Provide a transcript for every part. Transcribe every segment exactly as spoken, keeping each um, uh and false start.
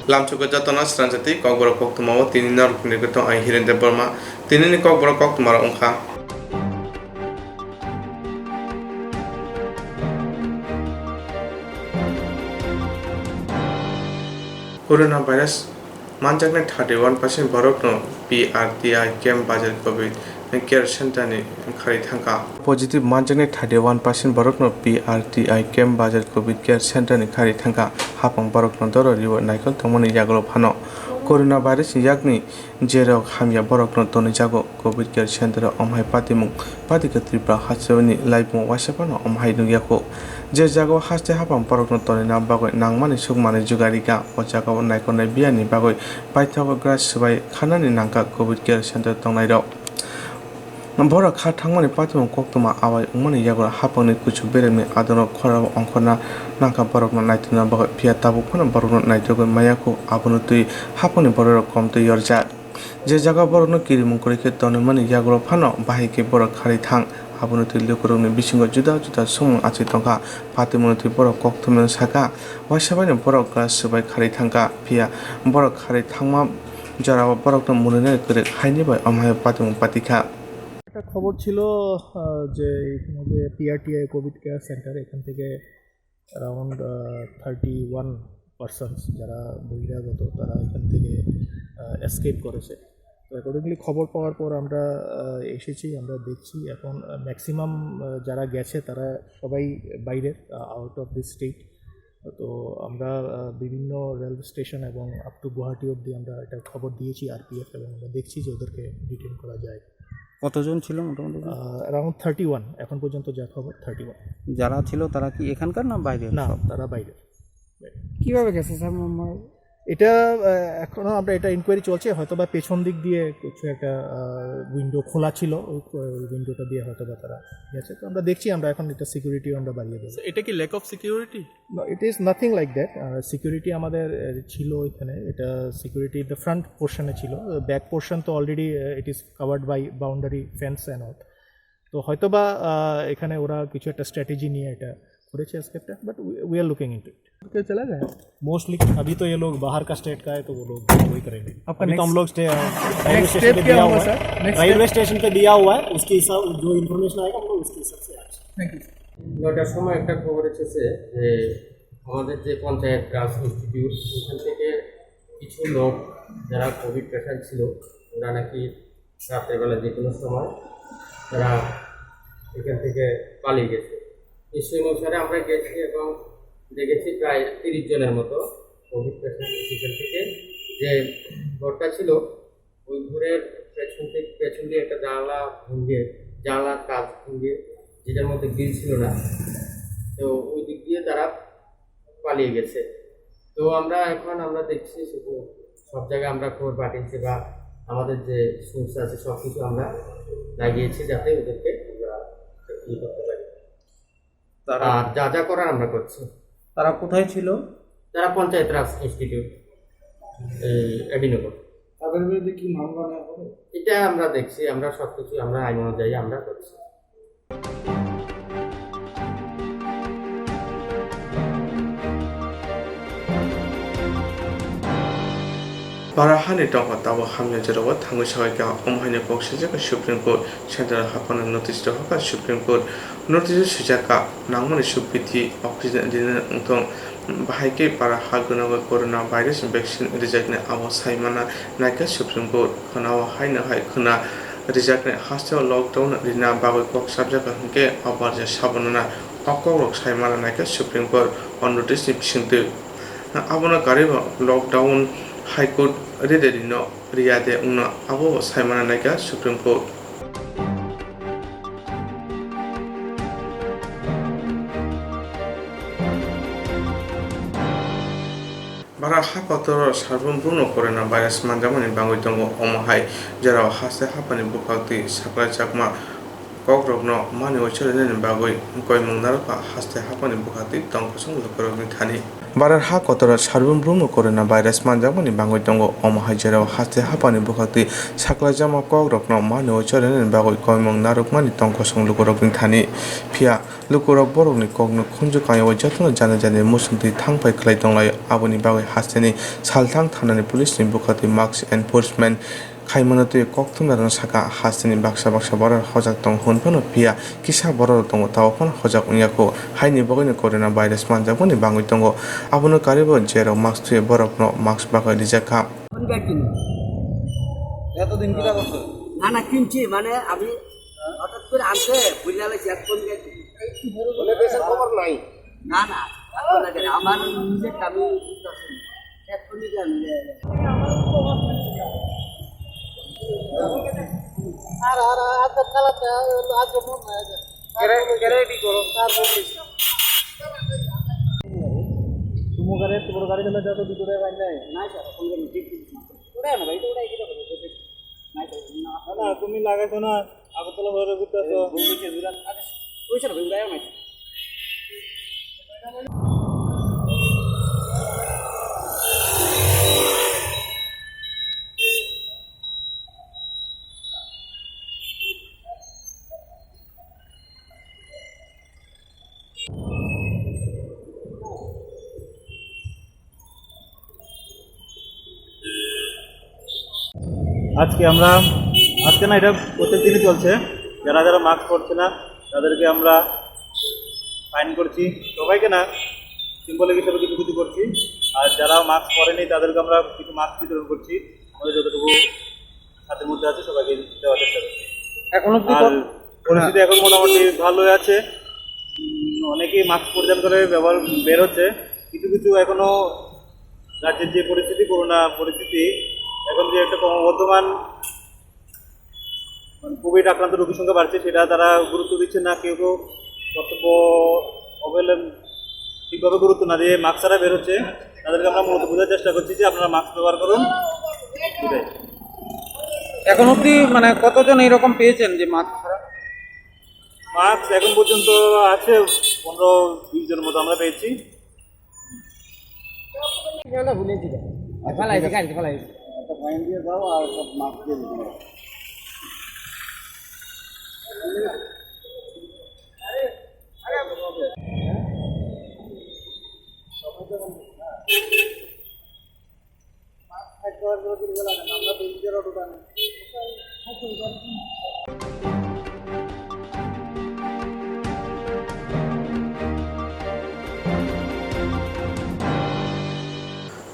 Lamchugo jotono sranjati kokborok koktwmao tini norok phunigwi tong ang Hiren Debbarma. Tinini kokborok koktwmarok wngkha. Corona virus manjaknai thirty one percent borokno P R T I camp Bazar Covid Care Center ni kharwi thangkha. Positive manjaknai thirty one percent borokno P R T I camp Bazar Covid Care Center ni kharwi thangkha. Hapang borokno doro riwi naikol tongmani yagulo phano corona virus ni yakni jerok hamya borokno tonwi jago. Covid Care Center o omhai patimung patikha Tripura hasteo ni laibung waisa phano omhai nukya kho. Je jagao haste hapang borokno tonina bagwi nangmani sukmani jugarika, o jagao naikolnai biyani bagwi paithago gra swbai khanani nangkha Covid Care Center tongnairok. Borok kha thangmani patimung koktwma awai wngmani yagulo hapangni kuchuk beremni adongo khorao ongkhorna nangkha borokno naitokna bagwi, phiya tabuk phano borokno naitogwi maya kho, abono twi hapangni bororok komtwi yorjak. Je jaga borokno kirimung kwrwi khe tonwi mani yagulo phano bahai khe borok kharwi thang. Abono twi lukurokni bisingo juda juda sumung achai tongkha. Patimungni twi borok kok thumnani saka, waisa baino borok gra swbai kharwi thangkha. Phiya borok kharwi thangma jorao borokno mwnwinani kwrwi haini bai omhaio patimung patikha. একটা খবর ছিল, আহ, যে এখানে যে পিআরটিআই Covid care centre, এখান থেকে around thirty one persons যারা বহিরাগত, তারা এখান থেকে এসকেপ করেছে। তো অ্যাকর্ডিংলি খবর পাওয়ার পর আমরা আহ, এসেছি, আমরা দেখছি এখন ম্যাক্সিমাম যারা গেছে তারা সবাই বাইরের, আউট অফ দিস স্টেট। তো আমরা আহ, বিভিন্ন রেল স্টেশন এবং আপ টু গুয়াহাটি অবধি আমরা এটা খবর দিয়েছি আরপিএফ, এবং আমরা দেখছি যে ওদেরকে ডিটেইন করা যায়। কতজন ছিল মোটামুটি? অ্যারাউন্ড থার্টি ওয়ান, এখন পর্যন্ত যা খবর, থার্টি ওয়ান। যারা ছিল তারা কি এখানকার না বাইরের না, সব? তারা বাইরের। কিভাবে গেছে স্যার? আমার এটা আহ, এখনো আমরা, এটা ইনকোয়ারি চলছে, হয়তো বা পেছন দিক দিয়ে কিছু একটা উইন্ডো খোলা ছিল, ওই উইন্ডোটা দিয়ে হয়তো বা তারা গেছে। তো আমরা দেখছি, আমরা এখন এটা সিকিউরিটি আমরা বাড়িয়ে দেবো। এটা কি lack of security? No, it is nothing like that. Security আমাদের আহ, ছিল এখানে, এটা সিকিউরিটি দ্য ফ্রন্ট পোর্শনে ছিল। ব্যাক পোর্শন তো already it is covered by boundary fence and all. তো হয়তো বা আহ, এখানে ওরা কিছু একটা স্ট্র্যাটেজি নিয়ে এটা করেছে এসকেপটা, but we are looking into ইট। क्या चला गया? मोस्टली अभी तो ये लोग बाहर का स्टेट का है, तो वो लोग वही करेंगे। आपका अभी तो हम लोग stay- railway next station step पे क्या दिया होगा हुआ है, सर? नेक्स्ट रेलवे स्टेशन पे दिया हुआ है, उसके हिसाब, जो इन्फॉर्मेशन आएगा, हम लोग उसके हिसाब से एक्शन। Thank you. নয়টার সময় একটা খবর এসেছে যে আমাদের যে পঞ্চায়েত রাজ ইনস্টিটিউট, ওখান থেকে কিছু লোক যারা কোভিড পেশেন্ট ছিল, ওরা নাকি রাত্রেবেলা যে কোনো সময় তারা এখান থেকে পালিয়ে গেছে। এই সেই অনুসারে আমরা গেছি এবং দেখেছি প্রায় তিরিশ জনের মতো কোভিড পেশেন্ট এখান থেকে, যে ঘরটা ছিল ওই ঘরের পেছন থেকে, পেছন দিয়ে একটা জানালা ভেঙে, জানালার কাচ ভেঙে, যেটার মধ্যে গ্রিল ছিল না, তো ওই দিক দিয়ে তারা পালিয়ে গেছে। তো আমরা এখন আমরা দেখছি শুধু সব জায়গায় আমরা খবর পাঠিয়েছি বা আমাদের যে সোর্স আছে সব কিছু আমরা লাগিয়েছি যাতে ওদেরকে আমরা ইয়ে করতে পারি। তারা আর যা যা করার আমরা করছি। তারা কোথায় ছিল? তারা পঞ্চায়েত রাজ ইনস্টিটিউট, এই এভিনিউ। তাদের বিরুদ্ধে কি মামলা নেওয়া হবে? এটা আমরা দেখছি, আমরা সব কিছু আমরা আইন অনুযায়ী আমরা করছি। Bara hani tongkha tabuk hamya jorao thangwi sawi kha, omo haino kok swijak kha Supreme Court, central haphano notice rohorkha Supreme Court. Notice o swijak kha, nangmani sukbithi oxygen rinani wngthong, bahai khe para ha gwnangwi corona virus vaccine rijaknai abo sai mana naikha Supreme Court. Khwnao haino hai khwna rijaknai hasteo lockdown rina bagwi kok sabjak kha hwnkhe o barja sabonana o kokrok sai mana naikha Supreme Court o notice ni bisingtwi. Abono karwibo lockdown High Court ride rino riya de wngno abo bo sai mana naikha Supreme Court. Bara ha kotor o sarbon Bruno corona virus manjakmani bangwi tongo, omo hai jorao haste haphani buphaktwi saklaijakma kokrokno mani uaicharinani bagwi koimung narwkha haste haphangni bwkhaktwi tong kosong lukurokni thani. Barar ha kotoro Sarbum Brumno corona virus manjakmani bangwi tongo, omo hai jerao haste haphangni bwkhaktwi saklaijakma kokrokno mani uaicharinani bagwi koimung narwkmani tong kosong lukurokni thani. Phiya lukurok borokni kokno khunju kaiwi jotono jani jani muchungtwi thangphai khlai tonglaio, aboni bagwi hasteni Salthang thanani police ni bwkhaktwi mask enforcement khaimano twi koktwmnairokno sakha, hasteni baksa baksa borok hojak tongo hwn phano phiya kisa borok tongo tabuk phano hojak wngya kho, haini bagwino corona virus manjakmani bangwi tongo, abono karwibo jerok mask thwiwi borokno mask bagwi rijakha. কোন গাড়ি কিনে? এতদিন কিটা করছো? না, না, কিনছি, মানে, আমি হঠাৎ করে আনতে ভুলে গেছি, এক কোন গাড়ি কিনে? মানে, বেচার খবর নাই? না, না, এক কোন গাড়ি, আমার নিজের দামি এক কোন গাড়ি আনলে। আর, আর, আর, আর, চালাতে, আর, আর, আর, কেরে-, কেরে রেডি করো। তারপরে সুমো গাড়ি, এত বড় গাড়ি দিলে যত দুটো টাকা পাই নাই। না, স্যার, কোন গাড়ি? ঠিক, ঠিক, ঠিক। ওটাই না, ভাই, তো ওটাই কি করবো? না, স্যার, না। না, না, তুমি লাগাইছো না, আগরতলা হয়ে ঘুরতে আসো। এই, বলছি যে, বিরাট, আরে, ওই স্যার, ভাই, ওটাই আমার। আজকে আমরা, আজকে না, এটা প্রত্যেক দিনই চলছে। যারা যারা মাস্ক পরছে না, তাদেরকে আমরা ফাইন করছি, সবাইকে না, সিম্বলিক হিসেবে কিছু কিছু করছি। আর যারা মাস্ক পরেনি, তাদেরকে আমরা কিছু মাস্ক বিতরণ করছি। আমাদের যতটুকু সাধ্যের মধ্যে আছে, সবাইকে দেওয়ার চেষ্টা করছি। এখন অবধি আর কত- পরিস্থিতি এখন মোটামুটি ভালোই আছে। উম, অনেকেই মাস্ক পরিধান করে ব্যবহার বেরোচ্ছে। কিছু কিছু এখনো রাজ্যের যে পরিস্থিতি, করোনা পরিস্থিতি, এখন যে একটা ক্রমবর্ধমান কোভিড আক্রান্ত রোগীর সংখ্যা বাড়ছে, সেটা তারা গুরুত্ব দিচ্ছে না, কেউ কেউ কর্তব্য অবহেলন ঠিকভাবে গুরুত্ব না দিয়ে মাস্ক ছাড়া বেরোচ্ছে। তাদেরকে আমরা মূলত বোঝার চেষ্টা করছি যে আপনারা মাস্ক ব্যবহার করুন। এটাই। এখন অবধি মানে কতজন এইরকম পেয়েছেন যে মাস্ক ছাড়া? মাস্ক এখন পর্যন্ত আছে পনেরো বিশ জনের মতো আমরা পেয়েছি। আচ্ছা, ঠিক আছে। একটা ফাইন দিয়ে দাও আর সব মাস্ক দিয়ে দিতে হবে।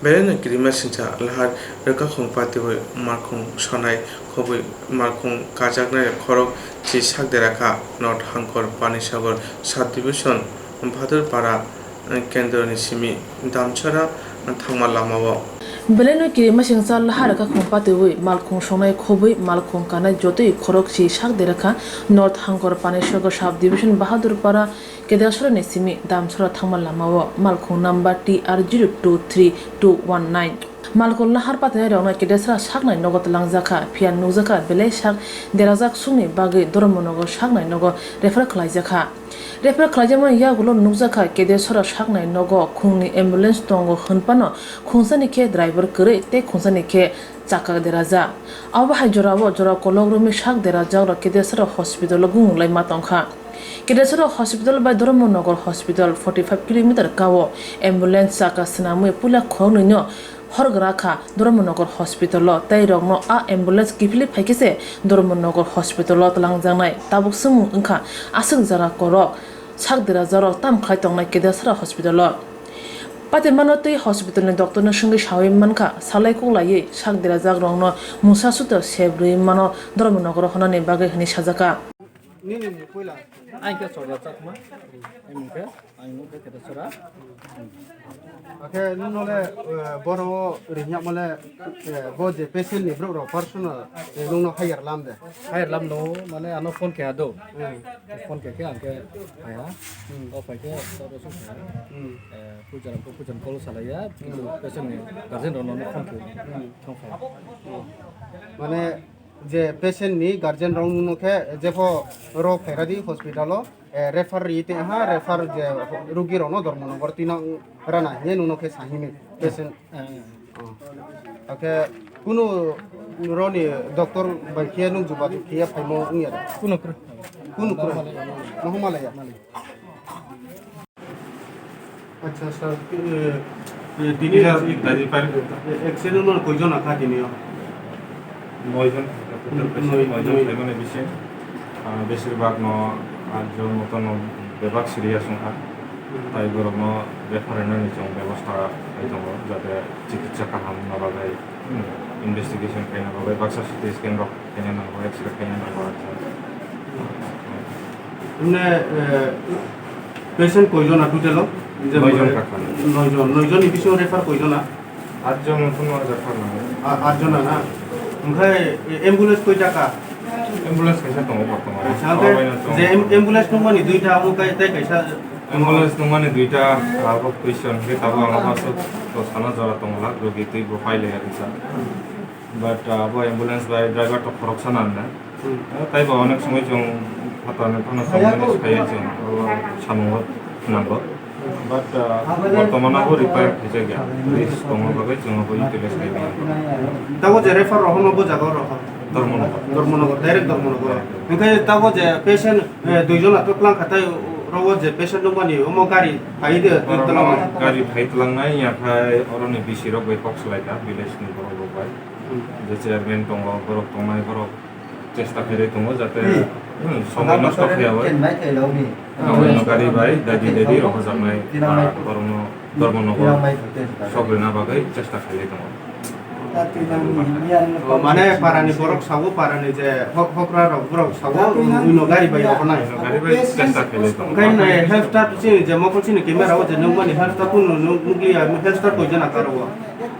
Belai no kirima singcha lahar rwkakhung patiwi malkhung sonai khobwi malkhung kajaknai khorok chi sak dera kha North Hangkor Panisagar Sub Division Bhadurpara Kendroni simi Damchara thangma lamao. Belai no kirima singcha lahar rwkakhung patiwi malkhung sonai khobwi malkhung kanai jotoi khorok chi sak dera kha North Hangkor Panisagar Sub Division Bhadurpara Kedesora ni simi Damsora thangma lamao malkhung number T R zero two three two one nine. Malkhung lahar patinai rokno Kedesora saknai nogo twlangjakha, phiya nukjakha belai sak derajak sukni bagwi Dharmanagar saknai nogo refer khlaijakha. Refer khlaijakmani yagulo nukjakha Kedesora saknai nogo khungni ambulance tongo hwnphano khungsani khe driver kwrwi tei khungsani khe chakka derajak. Abo hai jorao jora kolok romwi sak derajak rok Kedesora hospital o gungulai ma tongkha. Kedesora hospital bai Dharmanagar hospital forty five kilometer kao ambulance chakka swnamwi puila khoroknwino hor gra kha Dharmanagar hospital o, tei rokno a ambulance kiphilwi phaikhe se Dharmanagar hospital o twlangjaknai. Tabuk swngmung wngkha aswk jora kolok sak derajak rok tam khlai tongnai Kedesora hospital o. Patimano tei hospital ni doctor no swngwi sawi mankha, salai kok laiwi sak derajak rokno mungsa suto sep rwi mano Dharmanagar o honani bagwi hwnwi sajaka. Nini ni puila. Ang khe Chorba Chakma. Ang khe, ang khe Kedesora. Akhe nung nole, eh, boro o ringya mole, eh, bo je patient ni borok rok personal, eh, nung no hire lam de. Hire lam no, mane ano phone khe ado. Hmm. Phone khe khe ang khe phai ha. Hmm. O phai khe, o phai ha. Hmm. Eh, puja ram ko puja call salai ya. Hmm. Patient ni guardian rok no phone khe. Hmm. Thang phai. Mane, Je patient ni guardian rok no khe jepho ro phairadi hospital o, eh, refer ri te ha, refer je rugi rok no Dharmanagar tino rana hine nuno khe sahimi patient. Oh. Akhe kunu roni doctor bai khe nung juba khe phaimo wngya da? Kunu kru. Kunu kru. Noho malaya. Acha sir, eh, eh, tini Tini accident no koi jona kha tini o? Noi jon, noi jon noi. Khaimani bisi, ah, besir bak no, ah, jon moto no bebak serious wngkha. Hmm. Tai borok no refer rwnani chwng bebosta khai tongo, jate chikitsa kaham wngna bagwi, hmm, investigation khaina bagwi baksa C T scan rok khaina nango, X-ray khaina nango, acha. Hwnle, eh, patient koi jona total o? Noi jon kha. Noi jon, noi jon ni bisingo refer koi jona? At jon wngkha no, refer nango. A-, at jona na? Hwnkhe ambulance koi taka? Ambulance kaisa tongo bortoman. Kaisa, hwnkhe je am-, ambulance nungmani duita, abo kai-, tei kaisa. Ambulance nungmani duita, abo question, hwnkhe tabuk ang abo aswk to sana jora tongla, rogi twi bo pailaiya kisa. But, uh, abo ambulance bai driver to khoroksa nangnai. Hmm. Eh, taibo onek somoi chwng phatarni phano chwng manage khaiya chwng, abo samungo nango. But, uh, bortoman abo repair khaijak ya. Risk tongma bagwi chwng abo utilize khai manya. Tabuk je refer rok hono bo jaga o rok? Dharmanagar. Dharmanagar, direct Dharmanagar. Hwnkhe tabuk je patient, eh, dui jona to twlang kha tai, oro je patient nungmani omo gari phai de, oro twlang nai? Gari phai twlang nai, ya khai oroni B C rok bai kok swlai kha, village ni borok rok bai. Hmm. Je chairman tongo, borok tongnai, borok chesta khailai tongo, jate, hmm, somoi nosto khaiya bai. Oino gari bai dadi dadi rohojaknai, ah, borokno Dharmanagar sok rwna bagwi chesta khailai tongo. O, mane parani borok sago, parani je hok-, hokra rok borok sago, oino gari bai rohornai. Oino gari bai chesta khailai tongo. Onkhe health staff chini je mokol chini camera o je nukmani health staff no nuk-, nukliya, health staff koi jona karo o?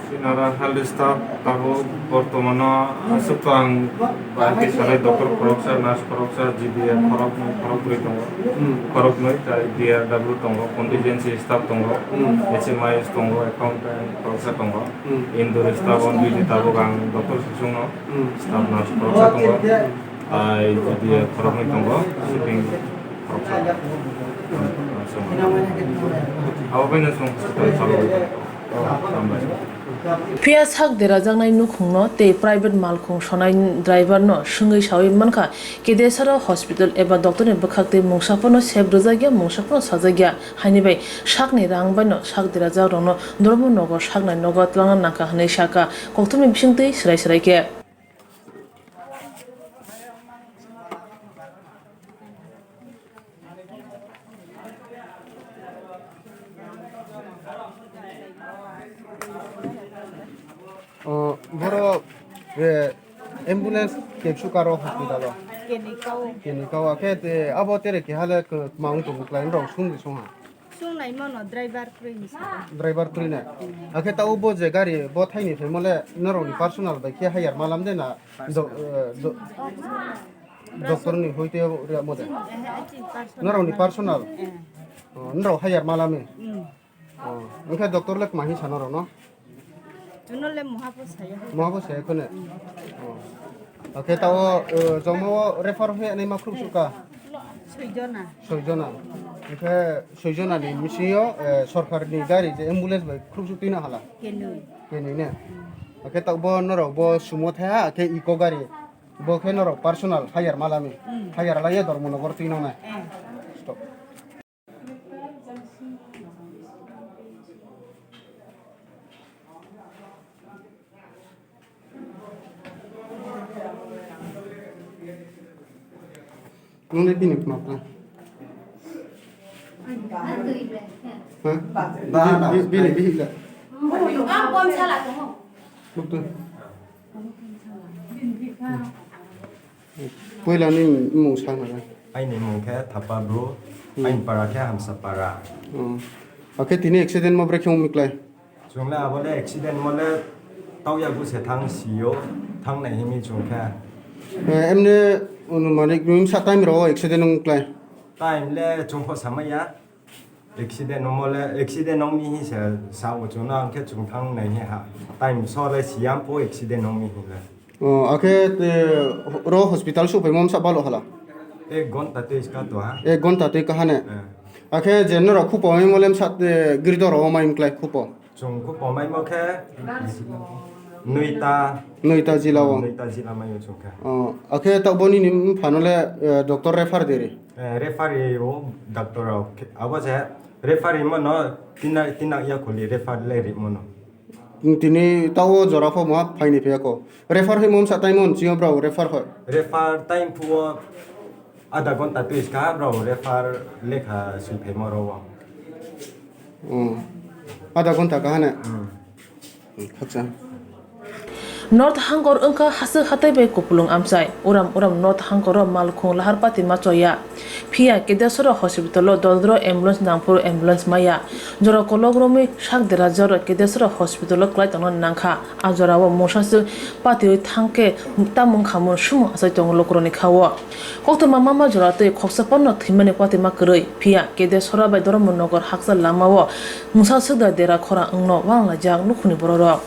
Sinara health staff tabuk bortomano aswk to ang bahai khe sanai, doctor khoroksa, nurse khoroksa, G D A khoroknwi, khorokbrwi tongo. Hmm. Khoroknwi tai D R W tongo, contingency staff tongo, hmm, H M I S tongo, accountant khoroksa tongo. Hmm. Indoor staff on duty tabuk ang doctor sisungno, hmm, staff nurse khoroksa tongo. Tai G D A khoroknwi tongo, shipping khoroksa. Abo baino chwng hospital chalogwi tongo. Hambai. Phiya sak derajaknai nukhungno tei private malkhung sonai driver no swngwi sawi mankha, Kedesaro hospital eba doctor ni bwkhak tei mungsa phano sep rwjakya, mungsa phano sajakya, haini bai sakni rang baino sak derajak rokno Dharmanagar saknai nogo twlangna nangkha hwnwi sakha, kokthumni bisingtwi swrai swrai khe. O, borok, eh, ambulance kebsu karo hospital o. Keni kao. Keni kao, akhe te, abo tere keha le kwma wng tongo, kwlai rok sung de sung ha. Sung nai mano driver kwrwi ni saka. Driver kwrwi na. Akhe ta o bo je gari bo thaini phaimo le norok ni personal bai khe hire malam de na do-, eh, do-, doctor ni hoi te ria mo de. Eh, eh, personal. Norok ni personal. Eh. O, norok hire malami. Hmm. O, wngkhe doctor le kwma hin sa norok no? Chuno le muha po saya. Muha po saya khone? Hmm. O. Akhe ta o, eh, joma o refer he ani ma khrup suka? Soi jona. Soi jona. Wngkhe soi jona ni bisingo, eh, sorkar ni gari je ambulance bai khrup suk twi na hala? Kenui. Kenui ne? Akhe ta bo norok bo sumo thaya, akhe eco gari. Bo khe norok personal hire malami. Hmm. Hire laiye Dharmanagar twi nongnai. Eh. Stop. Nung le bini phone kha. Ha? Ba, ba, bini, bini, bini. Bukto. Puila ni mung sa na. Aini mung khe Thapa Bru, hmm, aini para khe Hamsa para. Hmm. Akhe tini accident mo brekhe wngmi klai? Chwng le abo le accident mo le tauya bu se thang sio, thang nai himi chwng khe. Eh, emne anumanik nwng sa time ro accident wng klai? Time le chwng pho samaya. Accident wngmo le, accident wngmi hi se sa o chwngno, ang khe chwng thang nai hi ha. Time so le siyam po accident wngmi hi le. O, akhe, eh, ro hospital su phaimo msa balo hala? Ek ghonta tei iska to ha. Ek ghonta tei kahane. Eh. Akhe je norok khupo mai molem sat, eh, girdo ro mai mklai khupo. Chwng khupo mai mo khe noita. Noita jila o. Noita jila mai o chwng khe. O, akhe ta boni ni phano le, eh, doctor refer deri. Eh, refer o doctor rok. Abo je refer mo no tina, tina ya kholi refer le ri mo no. Tini tao jora pho ma phaini phe ko. Refer hai mom sa time on chio bro refer hoi. Refer time phuo adha ghonta twi ska bro refer lekha sui phaimo ro. Hmm. Adha ghonta kahane. Hmm. Khaksa. North Hangkor wngkha hasik hatai bai kupulung amchai. Uram uram North Hangkor o malkhung lahar pati ma choya. Phiya Kedeswara hospital o dodro ambulance nangphuru ambulance maya. Jora kolok romwi sak dera jora Kedeswara hospital o kwlai tongna nangkha. A jora o mungsa swk patiwi thangkhe tamung khamung sumung achai tongo lukurokni kha o. Koktwma mama jora tei khoksa ponno thwimani kotima kwrwi. Phiya Kedeswara bai Dharmanagar haksa lama o mungsa swk da dera khorang wngno wanglaijak nukhungni bororok.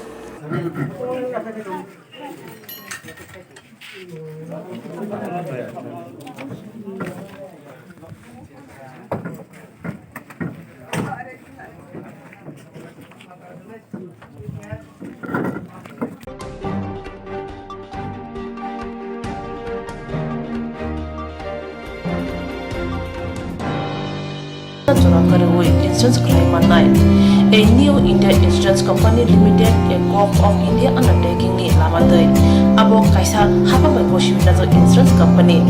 Jora kwrwi insurance khlai mannai. A New India Insurance Company Limited, a Govt of India undertaking ni lama twi. Abo kaisa hapang bai bosi minajak insurance company.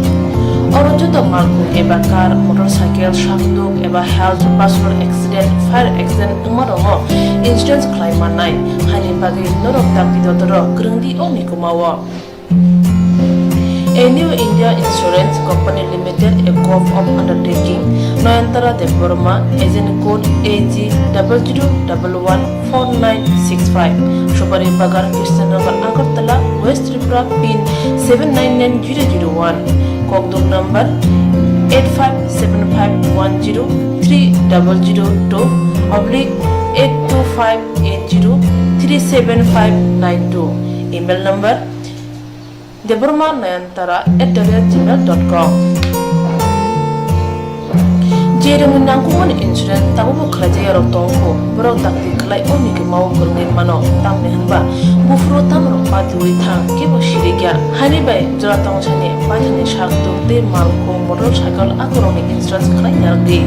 Oro joto malkhung eba car, motorcycle, sakduk eba health, personal accident, fire accident wngma rongo insurance khlai mannai. Haini bagwi norok dakti dotoro kwrwngdi o mikuma o. A New India Insurance Company Limited, a Govt of undertaking, Nayantara Debbarma, agent code A G double zero double one four nine six five, Subari Bagan, Krishnanagar, Agartala, West Tripura, pin seven nine nine zero zero one, Kokdum number eight five seven five one zero three double zero two oblique eight two five eight zero three seven five nine two, email number Debbarma Nayantara at the rate gmail dot com. Jerwngni nangkukmani insurance tabukbo khlaijak yarok tongkho, borok dakti khlai o mikuma o kwrwngwi mano, tamni hwnba buphuru tamrok patiwi thang kebo sirikya. Haini bai jora tongsani paithakni sak tuk tei malkhung, motorcycle akorokni insurance khlai narwkdi.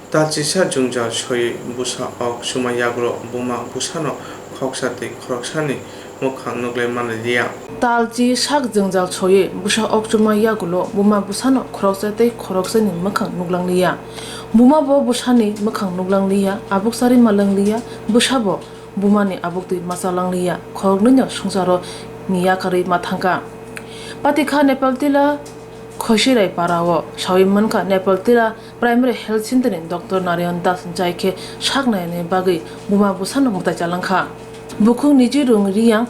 Talchisa jwngjal soiwi bwsa ok chuma yagulo buma bwsano khoroksa tei khoroksani mwkhang nuklai manliya. Talchi sak jwngjal soiwi bwsa ok chuma yagulo buma bwsano khoroksa tei khoroksani mwkhang nuklangliya. Buma bo bwsani mwkhang nuklangliya, abuk chari malangliya, bwsa bo bumani abuk twi machalangliya, khoroknwino swngcharo ni yakarwi ma thangkha. Patikha Nepal tila Khosirai para o sawi mankha Nepal tila Primary Health Center ni Doctor Narayan Das jai khe sak nainani bagwi buma bwsano mwtai chalangkha. Bukhuk Niji Rung Riyang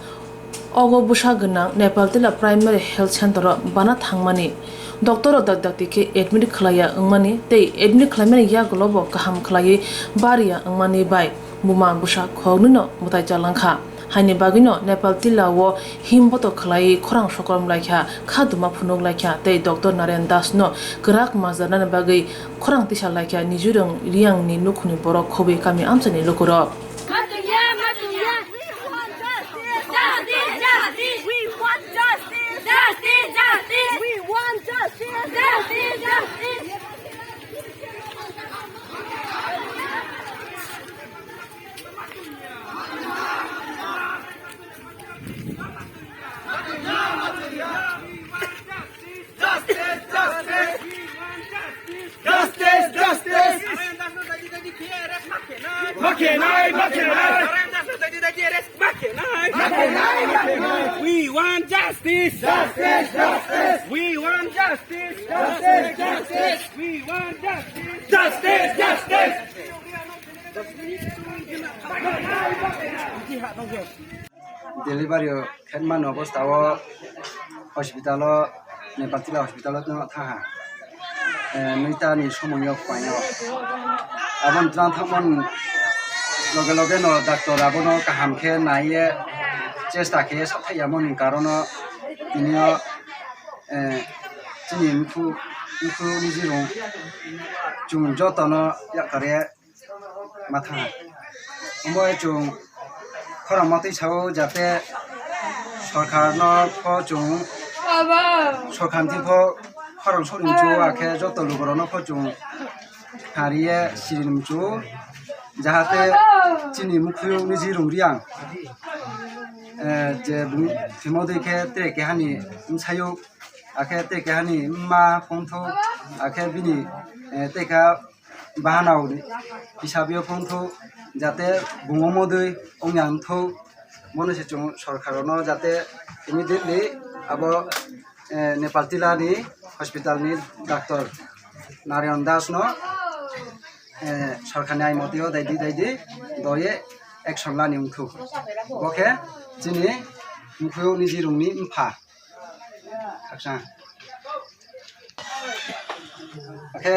ogo bwsa gwnang Nepal tila Primary Health Center o bana thangmani. Doctor rok dak dakti khe admit khlaiya wngmani tei admit khlaimani yagulo bo kaham khlaiwi bariya wngmani bai buma bwsa khoroknwino mwtai chalangkha. Haini bagwino Nepal tila o him boto khlaiwi khorang sokom laikha, kha duma phunuk laikha tei Doctor Narayan Das no kwrak majra nani bagwi khorang tisa laikha Niji Rung Riyang ni nukhungni borok khobwi kami amchaini lukurok. Justice, justice. Justice, justice. Ma khenai, ma khenai. Ma khenai, ma khenai. We want justice. Justice, justice. We want justice. Justice, justice. We want justice. Justice, justice. Delivery o khe mani obostha o hospital o, Nepal Tila hospital o tongma thaha. Eh, noita ni somoi o phaio. Aboni tlang thangmani loge loge no doctor abono kaham khe naiye chesta khe sathai yamoni karono tini o, eh, chini mkhu, mkhu ni jirung chwng jotono yakarwi ma thango. Omo chwng khorang matwi sao jate sorkarno pho chwng, sorkarni pho khorang sori mchu akhe joto lukurokno pho chwng khariye sirini mchu jahate chini mukhuyung ni jirung riang, eh, je bung thwimo dui khe tre kehani msayuk akhe tre kehani mma phone thok akhe bini, eh, tre kha bahanao hisabio phone thok jate bung omo dui ongya wngthok. Bono se chwng sorkarno jate immediately abo, eh, Nepal Tila ni hospital ni doctor Narayan Das no, eh, sorkarni ai motio daidi daidi doye action lani wngthok. Bo khe chini mukhuyung ni jirung ni mpha. Khaksa. Akhe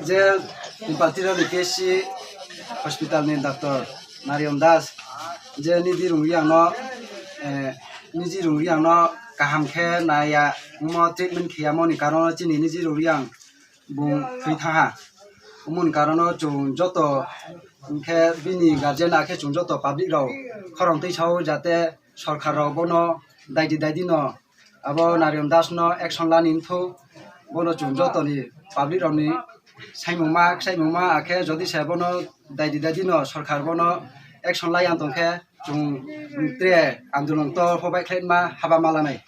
je Nepal Tila ni P S C hospital ni doctor Mariam Das je niji rung yang no, eh, niji rung yang no kaham khe naya, omo treatment khiyamoni karon chini niji rung yang bung thwi thaha. Omoni karono chwng joto, hwnkhe bini guardian akhe chwng joto public rok khorang twi sao jate sorkar rok bono daidi daidi no abo Narayan Das no action lani wngthok. Bono chwng joto ni public rok ni saimungma, saimungma akhe jodi se bono daidi daidi no sorkar bono action lai yang tongkhe chwng tre andolon to phobai khlai ma haba malanai.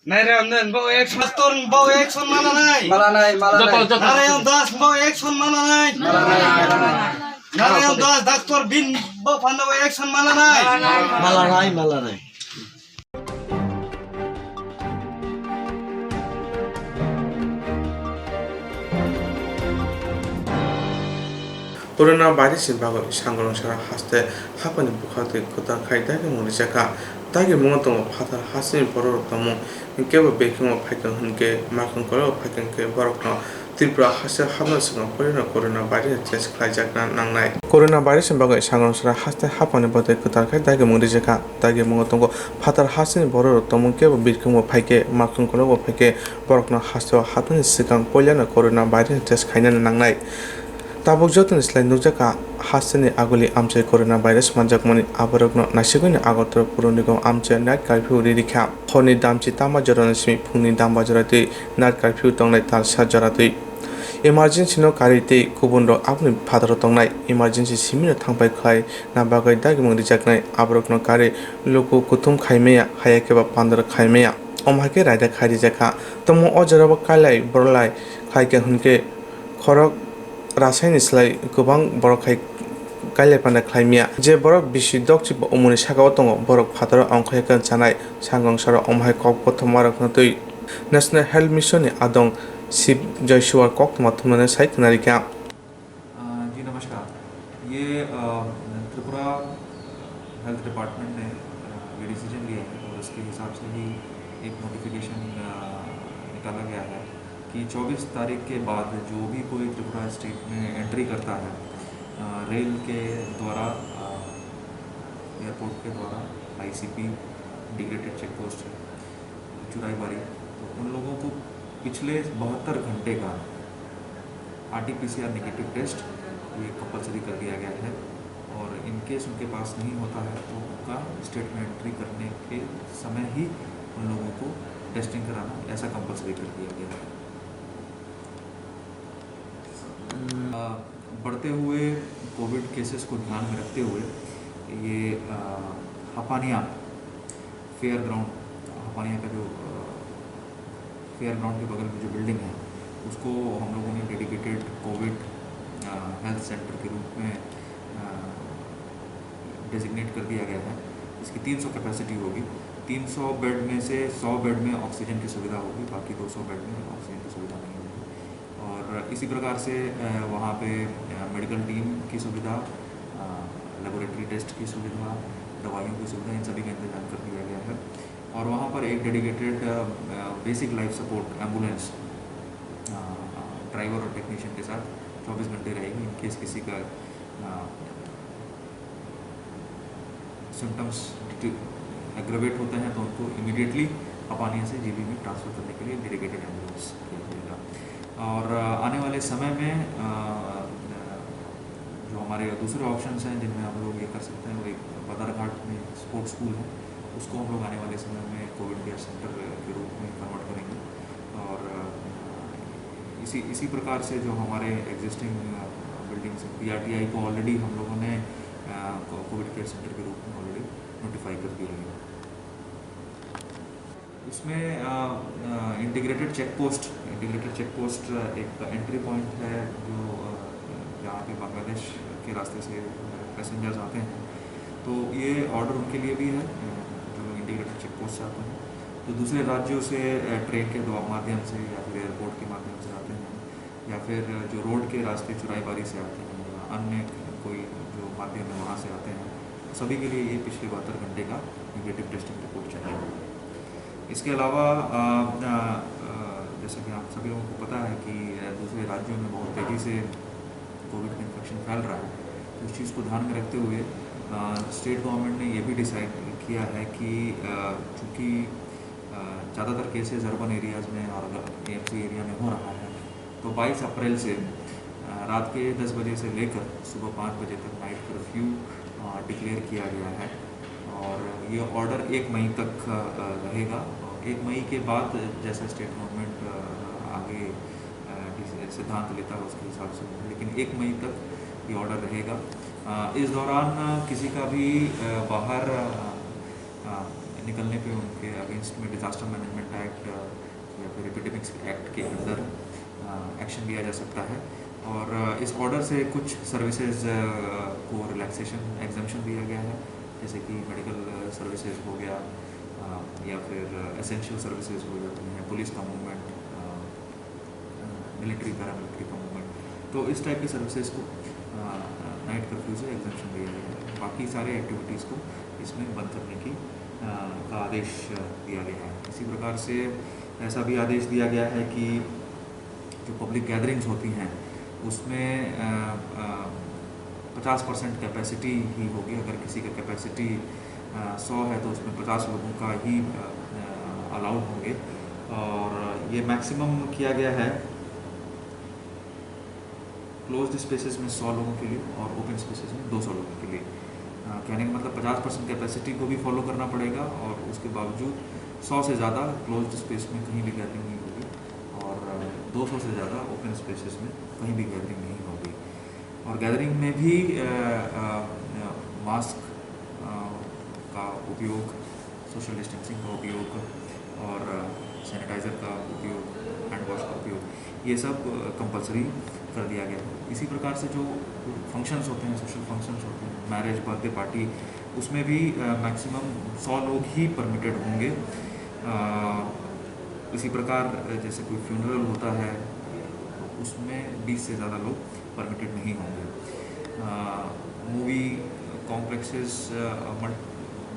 Narayan Das bo action, Doctor bo action malanai. Malanai, malanai. Narayan Das bo action malanai. Malanai, malanai. Narayan Das, Doctor Bin bo phanda bo action malanai. Malanai, malanai. Corona virus ni bagwi sangrong sara haste haphani bwkhaktwi kwtal khai dagimung rijak kha. Dagimungo tongo phatar hasteni bororok tongmung, hinkhe bo birkhingo phaikha hinkhe, makhang kolao phaikha hinkhe borokno Tripura haste hapna swkang poilano corona virus ni test khlaijakna nangnai. Corona virus ni bagwi sangrong sara haste haphani bwtwi kwtal khai dagimung rijak kha. Dagimungo tongo phatar hasteni bororok tongmung khe bo birkhingo phaikhe, makhang kolao phaikhe borokno hasteo hapnani swkang poilano corona virus ni test khainani nangnai. Tabuk jotoni slai nukjakha hasteni aguli amchai corona virus manjakmani, aborokno naisigwini Agartala Puro Nigam amchai night curfew ririkha. Horni damchi tama jorani simi phungni damba joratwi night curfew tongnai talsa joratwi. Emergency no karwi tei kubunrok aboni phataro tongnai. Emergency simino thangpai khlaina bagwi dagimung rijaknai, aborokno karwi luku kuthum khaimaya, hayakhe ba pandar khaimaya. Omo hai khe raida khai rijakha. Tongmo o jorao kailai borlai khaikha hwnkhe khorok rasaini slai kwbang borok hai kailai panda khlaimaya. Je borok bisi dokchi ba umuni sakao tongo, borok phataro ongkhorya khe chanai. Sangrong sara omo hai kok kothoma rokno twi National Health Mission ni adong Shiv Joysuwal koktwma thumnani sai khwnarikha. अ, जी नमस्कार। ये, अ, Tripura health department ने, अ, ये डिसीजन लिया है और उसके हिसाब से ही एक नोटिफिकेशन, अ, निकाला गया है कि चौबीस तारीख के बाद जो भी कोई त्रिपुरा स्टेट में एंट्री करता है, अ, रेल के द्वारा, अ, एयरपोर्ट के द्वारा आईसीपी इंटीग्रेटेड चेक पोस्ट है, चुराईबारी, तो उन लोगों को पिछले बहत्तर घंटे का आरटीपीसीआर नेगेटिव टेस्ट ये कंपलसरी कर दिया गया है। और इन केस उनके पास नहीं होता है तो उनका स्टेट में एंट्री करने के समय ही उन लोगों को टेस्टिंग कराना ऐसा कंपलसरी कर दिया गया है। अ, बढ़ते हुए कोविड केसेस को ध्यान में रखते हुए ये, अ, हापानिया फेयर ग्राउंड, हापानिया का जो, अ, फेयर ग्राउंड के बगल में जो बिल्डिंग है, उसको हम लोगों ने डेडिकेटेड कोविड, अ, हेल्थ सेंटर के रूप में, अ, डेजिग्नेट कर दिया गया है। इसकी तीन सौ कैपेसिटी होगी। तीन सौ बेड में से सौ बेड में ऑक्सीजन की सुविधा होगी, बाकी दो सौ बेड में ऑक्सीजन की सुविधा नहीं होगी। और इसी प्रकार से, अ, वहाँ पे, अ, मेडिकल टीम की सुविधा, अ, लेबोरेटरी टेस्ट की सुविधा, दवाइयों की सुविधा, इन सभी का इंतजाम कर दिया गया है। और वहाँ पर एक dedicated basic life support ambulance driver और टेक्नीशियन के साथ चौबीस घंटे रहेगी। इन केस किसी का सिम्टम्स एग्रेवेट होते हैं तो उनको इमीडिएटली हपानिया से जीबी में ट्रांसफ़र करने के लिए डेडिकेटेड एम्बुलेंस किया जाएगा। और अ, आने वाले समय में अ, अ, जो हमारे दूसरे ऑप्शंस हैं जिनमें हम लोग ये कर सकते हैं, वो एक बदरघाट में स्पोर्ट्स स्कूल है, उसको हम लोग आने वाले समय में कोविड केयर सेंटर के रूप में कन्वर्ट करेंगे। और अ, इसी इसी प्रकार से जो हमारे एग्जिस्टिंग बिल्डिंग्स हैं, पीआरटीआई को ऑलरेडी हम लोगों ने कोविड केयर सेंटर के रूप में ऑलरेडी नोटिफाई कर दिया गया। इसमें integrated check post, integrated check post एक एंट्री पॉइंट है जो अ, जहाँ पे बांग्लादेश के रास्ते से पैसेंजर्स आते हैं। तो ये ऑर्डर उनके लिए भी है अ, जो लोग इंटीग्रेटेड चेक पोस्ट से आते हैं। तो दूसरे राज्यों से अ, ट्रेन के द्वा- माध्यम से या फिर एयरपोर्ट के माध्यम से आते हैं, या फिर जो रोड के रास्ते चुराईबारी से आते हैं या अन्य कोई जो माध्यम है वहाँ से आते हैं, सभी के लिए ये पिछले बहत्तर घंटे का नेगेटिव टेस्टिंग रिपोर्ट चाहिए। इसके अलावा अ, अ, अ, जैसा कि आप सभी लोगों को पता है कि अ, दूसरे राज्यों में बहुत तेज़ी से कोविड का इन्फेक्शन फैल रहा है, तो इस चीज़ को ध्यान में रखते हुए स्टेट गवर्नमेंट ने ये भी डिसाइड किया है कि अ, चूँकि अ, ज़्यादातर केसेस अर्बन एरियाज़ में और एएमसी एरिया में हो रहा है, तो बाईस अप्रैल से अ, रात के दस बजे से लेकर सुबह पाँच बजे तक नाइट कर्फ्यू डिक्लेयर किया गया है। और ये ऑर्डर एक मई तक अ, रहेगा। और एक मई के बाद जैसा स्टेट गवर्नमेंट अ, आगे अ, डिस- सिद्धांत लेता है, उसके हिसाब से होगा, लेकिन एक मई तक ये ऑर्डर रहेगा। अ, इस दौरान अ, किसी का भी अ, बाहर अ, अ, निकलने पे उनके अगेंस्ट में डिजास्टर मैनेजमेंट एक्ट या फिर एपिडेमिक्स एक्ट के अंदर एक्शन लिया जा सकता है। और अ, इस ऑर्डर से कुछ सर्विसेज को रिलैक्सेशन, एग्जम्पशन दिया गया है, जैसे कि मेडिकल सर्विसेज हो गया अ, या फिर एसेंशियल सर्विसेज हो जाती हैं, पुलिस का मूवमेंट, मिलिट्री, पैरामिलिट्री का मूवमेंट। तो इस टाइप के सर्विसेज को नाइट कर्फ्यू से एग्जम्पशन दिया गया है। बाकी सारे एक्टिविटीज़ को इसमें बंद करने की अ, का आदेश अ, दिया गया है। इसी प्रकार से ऐसा भी आदेश दिया गया है कि जो पब्लिक गैदरिंग्स होती हैं, उसमें अ, अ, पचास परसेंट कैपेसिटी ही होगी। अगर किसी का कैपेसिटी अ, सौ है, तो उसमें पचास लोगों का ही अ, अ, अलाउड होंगे। और ये मैक्सिमम किया गया है क्लोज्ड स्पेसेस में सौ लोगों के लिए और ओपन स्पेसेस में दो सौ लोगों के लिए। अ, कहने का मतलब, पचास परसेंट कैपेसिटी को भी फॉलो करना पड़ेगा और उसके बावजूद सौ से ज़्यादा क्लोज्ड स्पेस में कहीं भी गैदरिंग नहीं होगी और अ, दो सौ से ज़्यादा ओपन स्पेसेस में कहीं भी गैदरिंग नहीं होगी। और गैदरिंग में भी अ, अ, अ, मास्क अ, का उपयोग, सोशल डिस्टेंसिंग का उपयोग और अ, सैनिटाइज़र का उपयोग, हैंड वॉश का उपयोग, ये सब अ, कंपलसरी कर दिया गया है। इसी प्रकार से जो फंक्शंस होते हैं, सोशल फंक्शंस होते हैं, मैरिज, बर्थडे पार्टी, उसमें भी अ, मैक्सिमम सौ लोग ही परमिटेड होंगे। अ, इसी प्रकार अ, जैसे कोई फ्यूनरल होता है, तो उसमें बीस से ज़्यादा लोग परमिटेड नहीं होंगे। अ, मूवी कॉम्प्लेक्सेस, अ, मल-,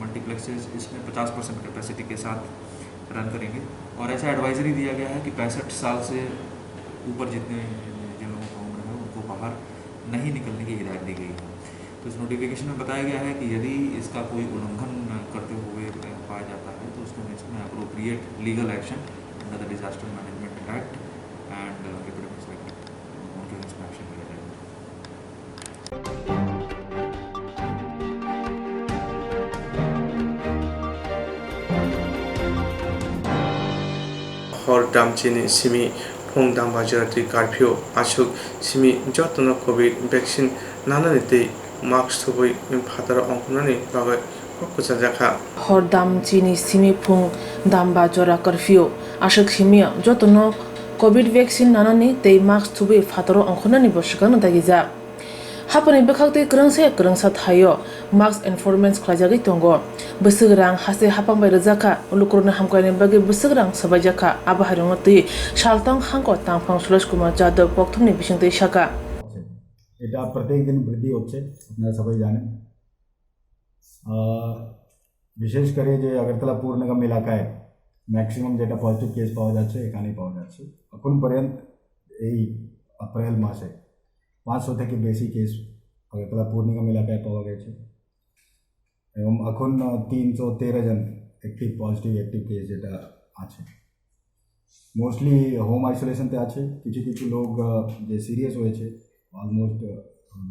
मल्टीप्लेक्सेस, इसमें पचास परसेंट कैपेसिटी के साथ रन करेंगे। और ऐसा एडवाइजरी दिया गया है कि पैंसठ साल से ऊपर जितने, जिन लोगों का उम्र है, उनको बाहर नहीं निकलने की हिदायत दी गई है। तो इस नोटिफिकेशन में बताया गया है कि यदि इसका कोई उल्लंघन करते हुए पाया जाता है, तो उसके अगेंस्ट में appropriate legal action under the Disaster Management Act and Epidemics Act, उनके अगेंस्ट में एक्शन लिया जाएगा। Hor dam chini simi phung damba jora twi curfew aswk simi jotono covid vaccine nanani tei mask thubui phataro ongkhornani bagwi kok kwchajakha. Hor dam chini simi phung damba jora curfew aswk simi jotono covid vaccine nanani tei mask thubui phataro ongkhornani bo swkangno dagijak. Haponi bwkhak tei kwrwngsa ya kwrwngsa thaio mask enforcement khlaijagwi tongo. Bwswk rang haste haphang bai rwjakha, lukurokni hamkraini bagwi bwswk rang swbaijakha, abo hairokno twi saltang hangko tangphang Suresh Kumar Jadhav kokthumni bisingtwi sakha. এটা প্রত্যেক দিন বৃদ্ধি হচ্ছে, আপনারা সবাই জানেন। আহ, বিশেষ করে যে আগরতলা পুর নিগম এলাকায় ম্যাক্সিমাম যেটা পজিটিভ কেস পাওয়া যাচ্ছে, এখানেই পাওয়া যাচ্ছে। এখন পর্যন্ত এই এপ্রিল মাসে পাঁচশো থেকে বেশি কেস আগরতলা পুর নিগম এলাকায় পাওয়া গেছে। এবং এখন আহ, তিনশো তেরো জন অ্যাক্টিভ, পজিটিভ অ্যাক্টিভ কেস যেটা আছে, মোস্টলি হোম আইসোলেশনতে আছে। কিছু কিছু লোক আহ, যে সিরিয়াস হয়েছে, অলমোস্ট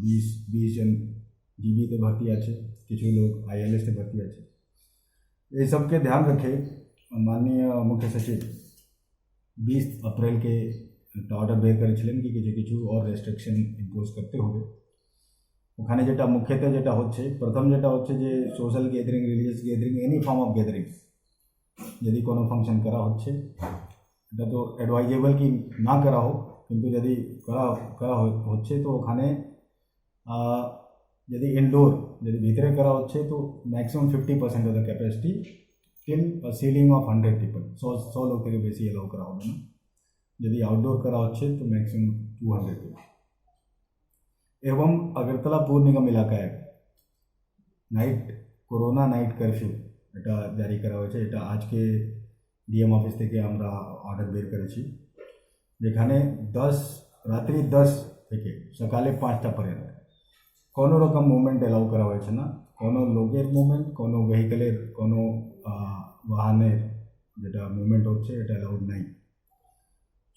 বিশ বিশ জন জিবিতে ভর্তি আছে, কিছু লোক আইএলএসতে ভর্তি আছে। এই সবকে ধ্যান রেখে মাননীয় মুখ্য সচিব বিশ এপ্রিলকে একটা অর্ডার বের করেছিলেন কি কিছু কিছু ওর রেস্ট্রিকশন ইম্পোজ করতে হবে। ওখানে যেটা মুখ্যত যেটা হচ্ছে, প্রথম যেটা হচ্ছে যে social gathering, religious gathering, any form of gathering, যদি কোনো ফাংশন করা হচ্ছে, এটা তো অ্যাডভাইজেবল কি না করা হোক, কিন্তু যদি করা করা হ- হচ্ছে তো ওখানে আহ, যদি ইনডোর যদি ভিতরে করা হচ্ছে তো maximum fifty percent of the capacity till ceiling of hundred people, so so লোক থেকে বেশি অ্যালাউ করা হবে না। যদি আউটডোর করা হচ্ছে তো ম্যাক্সিমাম টু হান্ড্রেড পিপল। এবং আগরতলা পুর নিগম এলাকায় নাইট করোনা নাইট কারফিউ এটা জারি করা হয়েছে। এটা আজকে ডিএম অফিস থেকে আমরা অর্ডার বের করেছি, যেখানে দশ রাত্রি দশ থেকে সকালে পাঁচটা পর্যন্ত কোনো রকম মুভমেন্ট অ্যালাউ করা হয়েছে না। কোনো লোকের মুভমেন্ট, কোনো ভেহিকলের, কোনো আহ, বাহনের যেটা মুভমেন্ট হচ্ছে, এটা অ্যালাউড নাই।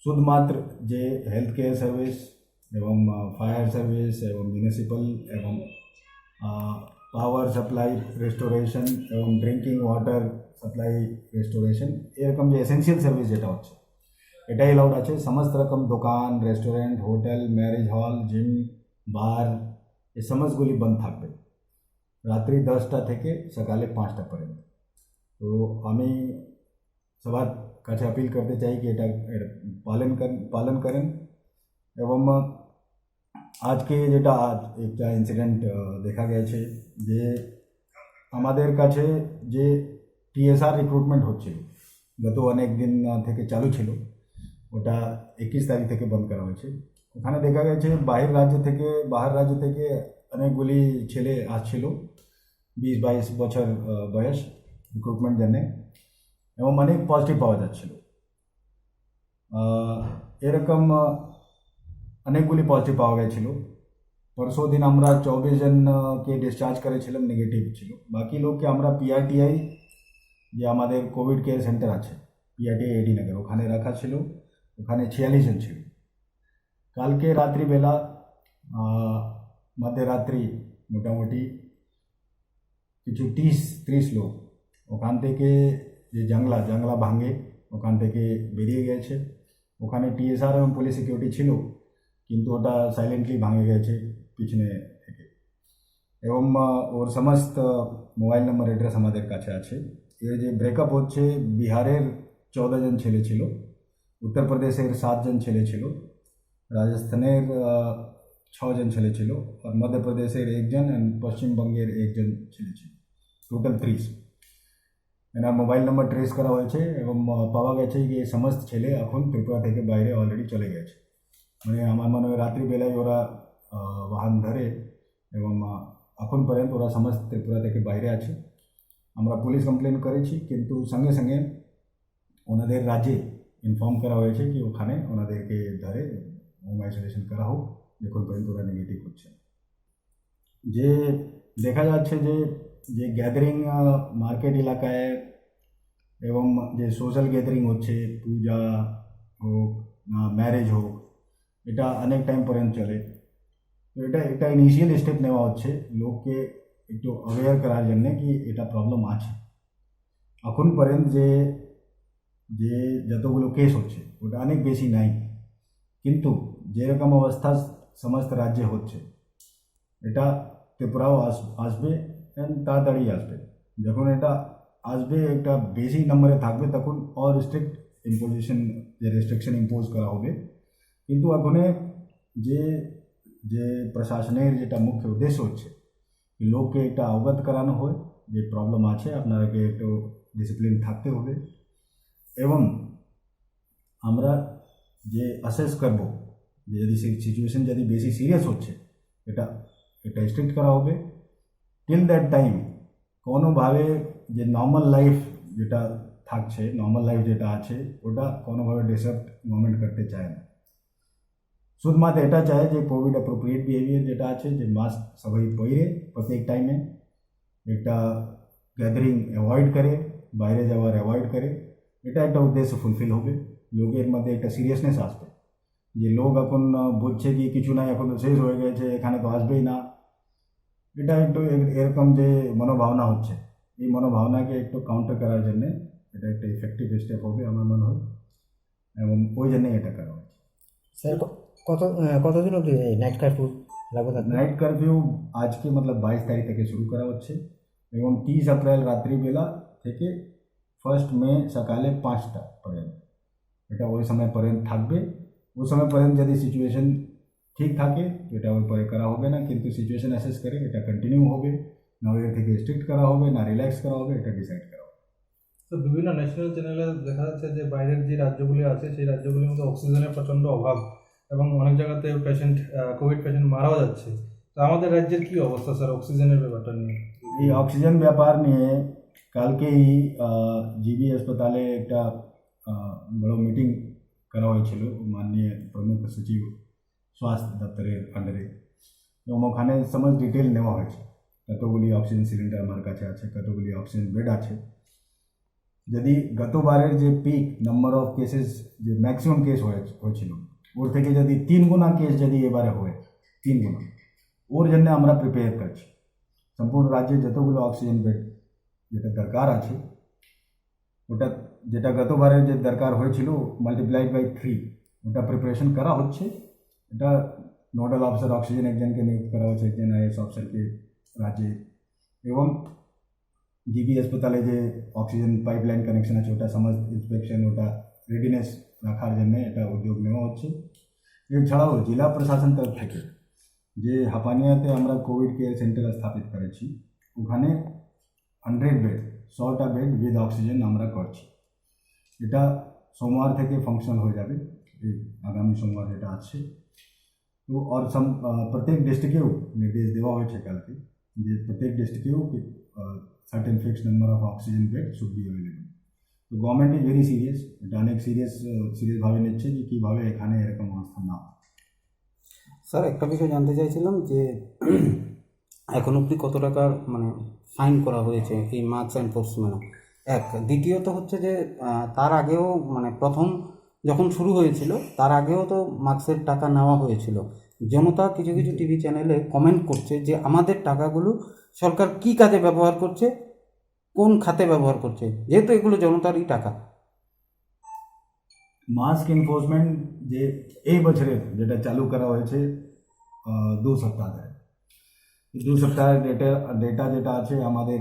শুধুমাত্র যে হেলথ কেয়ার সার্ভিস এবং ফায়ার সার্ভিস এবং মিউনিসিপ্যাল এবং পাওয়ার সাপ্লাই রেস্টোরেশন এবং ড্রিঙ্কিং ওয়াটার সাপ্লাই রেস্টোরেশন, এরকম যে এসেন্সিয়াল সার্ভিস যেটা হচ্ছে, এটাই অ্যালাউড আছে। সমস্ত রকম দোকান, restaurant, hotel, marriage hall, gym, bar, এই সমস্তগুলি বন্ধ থাকবে রাত্রি দশটা থেকে সকালে পাঁচটা পর্যন্ত। তো আমি সবার কাছে আপিল করতে চাই কি এটা এটা পালন কর পালন করেন। এবং আজকে যেটা আজ একটা ইনসিডেন্ট দেখা গেছে যে আমাদের কাছে যে টিএসআর রিক্রুটমেন্ট হচ্ছিল গত অনেক দিন আহ, থেকে চালু ছিল, ওটা একুশ তারিখ থেকে বন্ধ করা হয়েছে। ওখানে দেখা গেছে বাহির রাজ্য থেকে বাহার রাজ্য থেকে অনেকগুলি ছেলে আসছিল, বিশ বাইশ বছর আহ, বয়স, রিক্রুটমেন্ট জন্য, এবং অনেক পজিটিভ পাওয়া যাচ্ছিল। আহ, এরকম আহ, অনেকগুলি পজিটিভ পাওয়া গেছিল। পরশু দিন আমরা চব্বিশ জন আহ, কে ডিসচার্জ করেছিলাম, নেগেটিভ ছিল। বাকি লোককে আমরা পিআরটিআই, যে আমাদের কোভিড কেয়ার সেন্টার আছে, পিআরটিআই এডি নগর, ওখানে রাখা ছিল। ওখানে ছিয়াল্লিশ জন ছিল। কালকে রাত্রিবেলা আহ, মধ্যরাত্রি মোটামুটি কিছু তিরিশ তিরিশ লোক ওখান থেকে যে জাংলা জাংলা ভাঙে, ওখান থেকে বেরিয়ে গেছে। ওখানে টিএসআর এবং পুলিশ সিকিউরিটি ছিল, কিন্তু ওটা সাইলেন্টলি ভাঙে গেছে পিছনে থেকে। এবং আহ, ওর সমস্ত মোবাইল নম্বর অ্যাড্রেস আমাদের কাছে আছে। এর যে ব্রেকআপ হচ্ছে, বিহারের চৌদ্দ জন ছেলে ছিল, উত্তর প্রদেশের সাত জন ছেলে ছিল, রাজস্থানের আহ, ছজন ছেলে ছিল, আর মধ্যপ্রদেশের একজন অ্যান্ড পশ্চিমবঙ্গের একজন ছেলে ছিল। টোটাল ত্রিশ। এনার মোবাইল নাম্বার ট্রেস করা হয়েছে এবং আহ, পাওয়া গেছে যে এই সমস্ত ছেলে এখন ত্রিপুরা থেকে বাইরে অলরেডি চলে গেছে। মানে আমার মনে হয় রাত্রিবেলায় ওরা আহ, বাহন ধরে এবং আহ, এখন পর্যন্ত ওরা সমস্ত ত্রিপুরা থেকে বাইরে আছে। আমরা পুলিশ কমপ্লেন করেছি, কিন্তু সঙ্গে সঙ্গে ওনাদের রাজ্যে ইনফর্ম করা হয়েছে কি ওখানে ওনাদেরকে ধরে হোম আইসোলেশন করা হোক, যখন পর্যন্ত ওরা নেগেটিভ হচ্ছে। যে দেখা যাচ্ছে যে যে গ্যাদারিং মার্কেট এলাকায় এবং যে সোশ্যাল গ্যাদারিং হচ্ছে, পূজা হোক, ম্যারেজ হোক, এটা অনেক টাইম পর্যন্ত চলে। তো এটা একটা ইনিশিয়াল স্টেপ নেওয়া হচ্ছে লোককে একটু অ্যাওয়্যার করার জন্য কি এটা প্রবলেম আছে। এখন পর্যন্ত যে যে যতগুলো কেস হচ্ছে ওটা অনেক বেশি নাই, কিন্তু যেরকম অবস্থা সমস্ত রাজ্যে হচ্ছে, এটা ত্রিপুরাও আস- আসবে অ্যান্ড তাড়াতাড়ি আসবে। যখন এটা আসবে, একটা বেশি নম্বরে থাকবে, তখন অর স্ট্রিক্ট ইম্পোজিশন, যে রেস্ট্রিকশন ইম্পোজ করা হবে। কিন্তু এখন যে যে প্রশাসনের যেটা মুখ্য উদ্দেশ্য হচ্ছে, লোককে একটা অবগত করানো হয় যে প্রবলেম আছে, আপনারাকে একটু ডিসিপ্লিন থাকতে হবে। এবং আমরা যে অ্যাসেস করব যে যদি সেই সিচুয়েশন যদি বেশি সিরিয়াস হচ্ছে, এটা এটা স্ট্রিক্ট করা হবে। টিল দ্যাট টাইম কোনোভাবে যে নর্মাল লাইফ যেটা থাকছে, নর্মাল লাইফ যেটা আছে, ওটা কোনোভাবে ডিস্টার্ব গভর্নমেন্ট করতে চায় না। শুধুমাত্র এটা চায় যে কোভিড অ্যাপ্রোপ্রিয়েট বিহেভিয়ার যেটা আছে, যে মাস্ক সবাই পরে প্রত্যেক টাইমে, একটা গ্যাদারিং অ্যাভয়েড করে, বাইরে যাওয়ার অ্যাভয়েড করে, এটা একটা উদ্দেশ্য ফুলফিল হবে। লোকের মধ্যে একটা সিরিয়াসনেস আসবে, যে লোক এখন আহ, বুঝছে কি কিছু নাই, এখন তো শেষ হয়ে গেছে, এখানে তো আসবেই না। এটা একটু এ- এরকম যে মনোভাবনা হচ্ছে, এই মনোভাবনাকে একটু কাউন্টার করার জন্য এটা একটা ইফেক্টিভ স্টেপ হবে আমার মনে হয়, এবং ওই জন্যই এটা করা হচ্ছে। স্যার, ক- কত আহ, কতদিন অবধি এই নাইট কারফিউ লাগু থাকবে? নাইট কারফিউ আজকে, মতলব, বাইশ তারিখ থেকে শুরু করা হচ্ছে এবং তিরিশ এপ্রিল রাত্রিবেলা থেকে ফার্স্ট মে সকালে পাঁচটা পর্যন্ত। এটা ওই সময় পর্যন্ত থাকবে। ওই সময় পর্যন্ত যদি সিচুয়েশন ঠিক থাকে, তো এটা ওই পরে করা হবে না, কিন্তু সিচুয়েশন অ্যাসেস করে এটা কন্টিনিউ হবে, না ওই থেকে স্ট্রিক্ট করা হবে, না রিল্যাক্স করা হবে, এটা ডিসাইড করা হবে। তো বিভিন্ন ন্যাশনাল চ্যানেলে দেখা যাচ্ছে যে বাইরের যে রাজ্যগুলি আছে, সেই রাজ্যগুলির মধ্যে অক্সিজেনের প্রচণ্ড অভাব এবং অনেক জায়গাতে পেশেন্ট, কোভিড পেশেন্ট মারাও যাচ্ছে। তো আমাদের রাজ্যের কি অবস্থা স্যার অক্সিজেনের ব্যাপারটা নিয়ে? এই অক্সিজেন ব্যাপার নিয়ে কালকেই জিবি হাসপাতালে একটা আহ, বড় মিটিং করা হয়েছিল মাননীয় প্রমুখ সচিব স্বাস্থ্য দপ্তরের আন্ডারে, এবং ওখানে সমস্ত ডিটেল নেওয়া হয়েছে, কতগুলি অক্সিজেন সিলিন্ডার আমার কাছে আছে, কতগুলি অক্সিজেন বেড আছে। যদি গতবারের যে পিক নাম্বার অফ কেসেস, যে ম্যাক্সিমাম কেস হয়েছিল, ওর থেকে যদি তিন গুণা কেস যদি এবারে হয়, তিন গুণা, ওর জন্য আমরা প্রিপেয়ার করছি। সম্পূর্ণ রাজ্যে যতগুলো অক্সিজেন বেড যেটা দরকার আছে, ওটা যেটা গতবারে যে দরকার হয়েছিল, মাল্টিপ্লাইড বাই থ্রি, ওটা প্রিপারেশন করা হচ্ছে। এটা নোডাল অফিসার অক্সিজেন একজনকে নিয়োগ করা হয়েছে, একজন আইএস অফিসারকে রাজ্যে, এবং জিবি হাসপাতালে যে অক্সিজেন পাইপলাইন কানেকশন আছে, ওটা সমস্ত ইন্সপেকশন, ওটা রেডিনেস রাখার জন্য এটা উদ্যোগ নেওয়া হচ্ছে। এছাড়াও জেলা প্রশাসন তরফ থেকে যে হাপানিয়াতে আমরা কোভিড কেয়ার সেন্টার স্থাপিত করেছি, ওখানে হান্ড্রেড বেড, শোটা বেড উইথ অক্সিজেন আমরা করছি। এটা সোমবার থেকে ফাংশনাল হয়ে যাবে, এই আগামী সোমবার যেটা আছে। তো আর সাম আহ, প্রত্যেক ডিস্ট্রিক্টেও নির্দেশ দেওয়া হয়েছে কালকে যে প্রত্যেক ডিস্ট্রিক্টেও certain fixed number of oxygen bed should be available. তো গভর্নমেন্ট ইজ ভেরি সিরিয়াস, এটা অনেক সিরিয়াস সিরিয়াসভাবে নিচ্ছে যে কীভাবে এখানে এরকম অবস্থা না হয়। স্যার, একটা বিষয় জানতে চাইছিলাম যে এখন অবধি কত টাকার মানে ফাইন করা হয়েছে এই মাস্ক এনফোর্সমেন্ট? এক, দ্বিতীয়ত হচ্ছে যে আহ, তার আগেও মানে প্রথম যখন শুরু হয়েছিল, তার আগেও তো মাস্কের টাকা নেওয়া হয়েছিল। জনতা কিছু কিছু টিভি চ্যানেলে কমেন্ট করছে যে আমাদের টাকাগুলো সরকার কি কাজে ব্যবহার করছে, কোন খাতে ব্যবহার করছে, যেহেতু এগুলো জনতারই টাকা। মাস্ক এনফোর্সমেন্ট যে এই বছরের যেটা চালু করা হয়েছে আহ, দু সপ্তাহ ধরে, দু সপ্তাহের ডেটা ডেটা যেটা আছে আমাদের,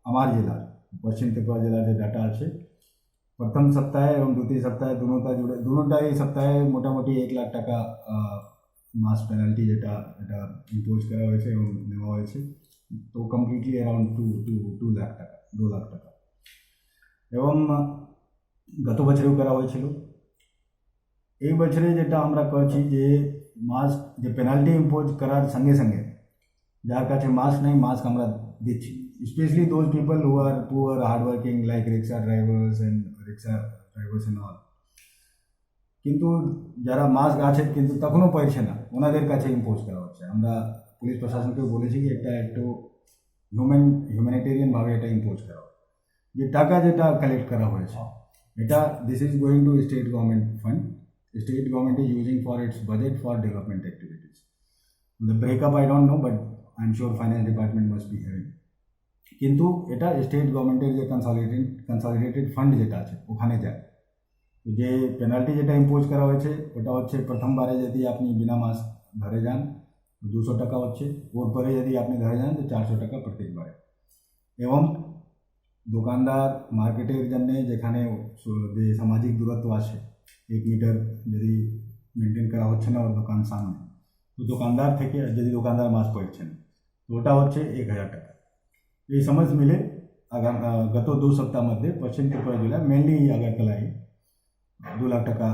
আমার জেলার, পশ্চিম ত্রিপুরা জেলার যে ডেটা আছে, প্রথম সপ্তাহে এবং দ্বিতীয় সপ্তাহে দুটোটা জুড়ে, দুটোটাই সপ্তাহে মোটামুটি এক লাখ টাকা মাস পেনাল্টি যেটা এটা ইম্পোজ করা হয়েছে এবং নেওয়া হয়েছে। তো completely around two two two lakh টাকা, দু লাখ টাকা। এবং আহ, গত বছরেও করা হয়েছিল। এই বছরে যেটা আমরা করছি যে মাস যে পেনাল্টি ইম্পোজ করার সঙ্গে সঙ্গে যার কাছে মাস্ক নেই, মাস্ক আমরা দিচ্ছি। Especially those people who are poor, hardworking, like rickshaw drivers and rickshaw drivers and all. কিন্তু যারা মাস্ক আছে কিন্তু তখনও পাইছে না, ওনাদের কাছে ইম্পোজ করা হচ্ছে। আমরা পুলিশ প্রশাসনকেও বলেছি কি একটা একটু হিউম্যান হিউম্যানিটেরিয়ান ভাবে এটা ইম্পোজ করা হোক। যে টাকা যেটা কালেক্ট করা হয়েছে, এটা this is going to state government fund. State government is using for its budget for development activities. The breakup I don't know, but I'm sure finance department must be having. কিন্তু এটা স্টেট গভর্নমেন্টের যে কনসলিডেটেড কনসলিডেটেড ফান্ড যেটা আছে, ওখানে যায়। তো যে পেনাল্টি যেটা ইম্পোজ করা হয়েছে, ওটা হচ্ছে প্রথমবারে যদি আপনি বিনা মাস্ক ধরে যান, দুশো টাকা হচ্ছে। ওর পরে যদি আপনি ধরে যান, তো চারশো টাকা প্রত্যেকবারে। এবং দোকানদার, মার্কেটের জন্য যেখানে স- যে সামাজিক দূরত্ব আছে, এক মিটার যদি মেনটেন করা হচ্ছে না ওর দোকান সামনে, তো দোকানদার থেকে যদি দোকানদার মাস্ক পরছে না, তো ওটা হচ্ছে এক হাজার টাকা। এই সমস্ত মিলে আগাম আহ, গত দু সপ্তাহ মধ্যে পশ্চিম ত্রিপুরা জেলা, মেনলি আগরতলায় দু লাখ টাকা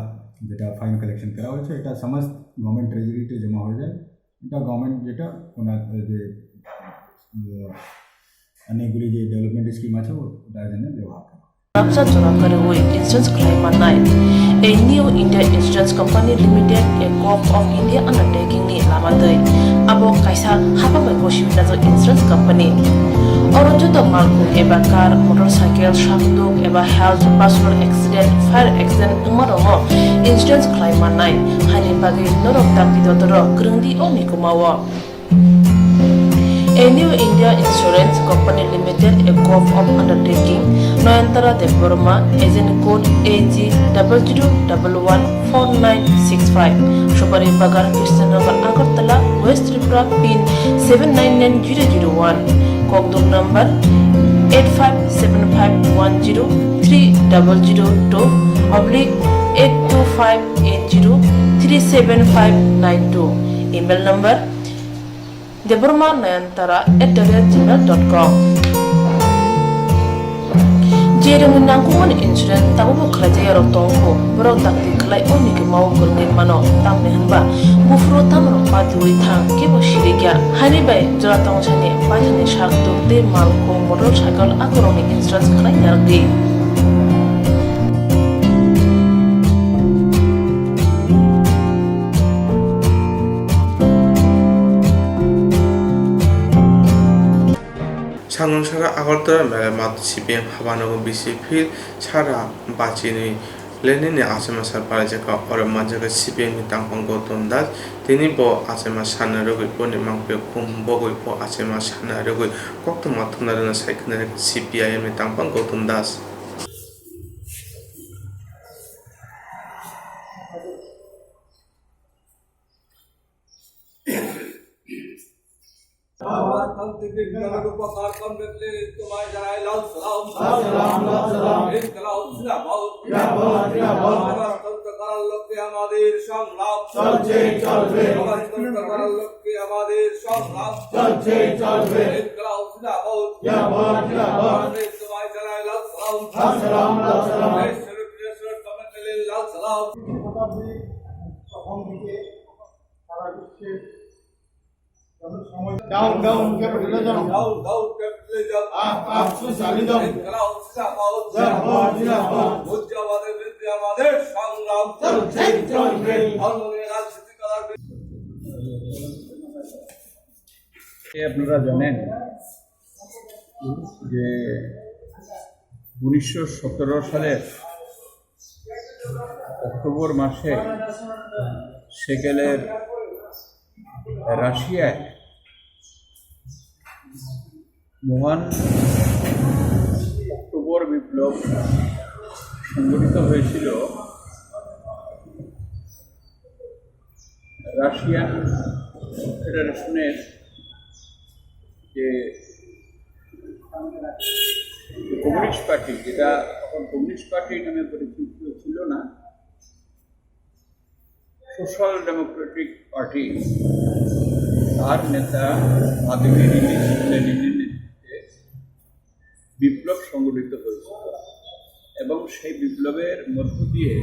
যেটা ফাইন কালেকশন করা হয়েছে, এটা সমস্ত গভর্নমেন্ট ট্রেজারিতে জমা হয়ে যায়। এটা গভর্নমেন্ট যেটা ওনার যে আহ, অনেকগুলি যে ডেভেলপমেন্ট স্কিম আছে, ও তার জন্য ব্যবহার করা। Rabsa jora kwrwi insurance khlai mannai. A New India Insurance Company Limited, a Gov of India undertaking ni lama twi. Abo kaisa hapang bai bosi najak insurance company. Oro joto malkhung eba car, motorcycle, sakduk eba health, personal accident, fire accident wngma rokno insurance khlai mannai. Haini bagwi norok dakti dotoro kwrwngdi o mikuma o. A New India Insurance Company Limited, a Gov of Undertaking, Noyantara Debbarma, agent code A G double zero double one four nine six five, Supari Bagan, Krishnanagar, Agartala, West Tripura, pin seven nine nine zero zero one, Kokduk number eight five seven five one zero three double zero two oblique eight two five eight zero three seven five nine two, email number Debbarma Nayantara at the rate gmail dot com. Je rwngni nangkukmani insurance tabukbo khlaijak yarok tongkho, borok dakti khlai o mikuma o kwrwngwi mano, tamni hwnba buphuru tamrok patiwi thang kebo sirikya. Haini bai jora tongsani paithani sak tuk tei malkhung motorcycle akorokni insurance khlai narwkdi. Sangrong sara Agartala Melamat C P M habanogo B C P sara bachini Lenin ni achama sar palaijak, oro manjak C P M ni tangphang Gautam Das. Tini bo achama sana rwgwi boni mangpili khum bogwi bo achama sana rwgwi koktwma thumna rwna sai khna C P I M ni tangphang Gautam Das. তোমায় জানাই লাল সালাম। লাল সালাম, লাল সালাম। ইনকিলাব জিন্দাবাদ। জিন্দাবাদ, জিন্দাবাদ। সমাজতন্ত্র গড়ার লক্ষ্যে আমাদের সংগ্রাম। চলছে, চলবে। সমাজতন্ত্র গড়ার লক্ষ্যে আমাদের সংগ্রাম। চলছে, চলবে। ইনকিলাব জিন্দাবাদ। জিন্দাবাদ, জিন্দাবাদ। তোমায় জানাই লাল সালাম। লাল সালাম, লাল সালাম। দেশ সেবক, দেশ সেবক, কমিটি লাল সালাম। শতাব্দী প্রথম দিকে সারা বিশ্বে Down, down, capitalism. Down, down, capitalism. Up, up, socialism. ইনকিলাব জিন্দাবাদ। জিন্দাবাদ, জিন্দাবাদ। ভোজ্যবাদের বিরুদ্ধে আমাদের সংগ্রাম চলছে, চলবে। ধর্ম নিয়ে রাজনীতি করার বিরুদ্ধে। এ আপনারা জানেন যে উনিশশো সতেরো সালের অক্টোবর মাসে সেকেলের রাশিয়ায় মহান অক্টোবর বিপ্লব সংঘটিত হয়েছিল। রাশিয়ান ফেডারেশনের যে কমিউনিস্ট পার্টি, যেটা তখন কমিউনিস্ট পার্টি নামে পরিচিত ছিল না, সোশ্যাল ডেমোক্রেটিক পার্টি, তার নেতা ভ্লাদিমির ইলিচ লেনিনের নেতৃত্বে বিপ্লব সংগঠিত হয়েছিল এবং সেই বিপ্লবের মধ্য দিয়ে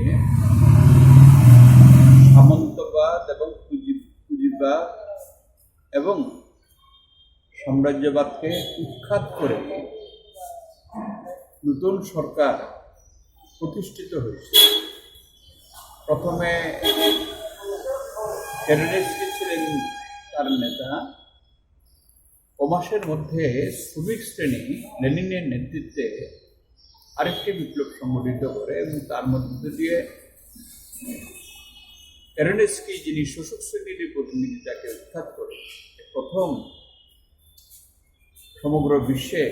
সামন্তবাদ এবং পুঁজি-, পুঁজিবাদ এবং সাম্রাজ্যবাদকে উৎখাত করে নতুন সরকার প্রতিষ্ঠিত হয়েছে। প্রথমে কেরেনস্কি ছিলেন তার নেতা। ক মাসের মধ্যে শ্রমিক শ্রেণী লেনিনের নেতৃত্বে আরেকটি বিপ্লব সংগঠিত করে এবং তার মধ্য দিয়ে কেরেনস্কি, যিনি শোষক শ্রেণীর প্রতিনিধি, তাকে উৎখাত করে প্রথম সমগ্র বিশ্বে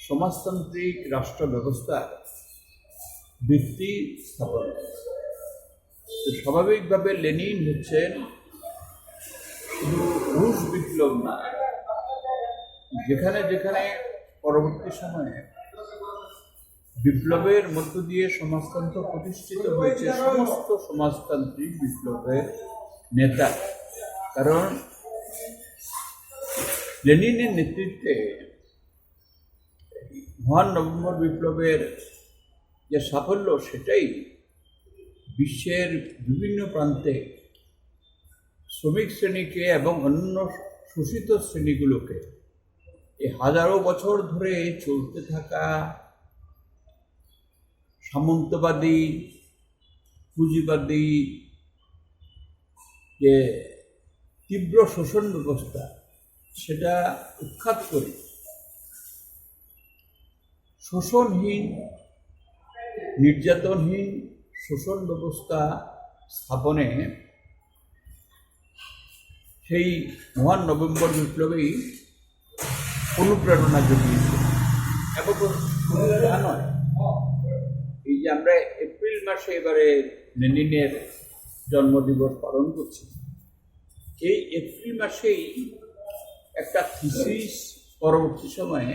সমাজতান্ত্রিক রাষ্ট্র ব্যবস্থার ভিত্তি স্থাপন করে। তো স্বাভাবিকভাবে লেনিন হচ্ছেন শুধু রুশ বিপ্লব না, যেখানে যেখানে পরবর্তী সময়ে বিপ্লবের মধ্য দিয়ে সমাজতন্ত্র প্রতিষ্ঠিত হয়েছে, সমস্ত সমাজতান্ত্রিক বিপ্লবের নেতা। কারণ লেনিনের নেতৃত্বে মহান নভেম্বর বিপ্লবের যে সাফল্য, সেটাই বিশ্বের বিভিন্ন প্রান্তে শ্রমিক শ্রেণীকে এবং অন্যান্য শোষিত শ্রেণীগুলোকে এই হাজারো বছর ধরে চলতে থাকা সামন্তবাদী, পুঁজিবাদী যে তীব্র শোষণ ব্যবস্থা, সেটা উৎখাত করে শোষণহীন, নির্যাতনহীন শোষণ ব্যবস্থা স্থাপনে সেই মহান নভেম্বর বিপ্লবেই অনুপ্রেরণা জুগিয়েছে। এবং শুধু তা নয়, এই যে আমরা এপ্রিল মাসে এবারে লেনিনের জন্মদিবস পালন করছি, এই এপ্রিল মাসেই একটা থিসিস পরবর্তী সময়ে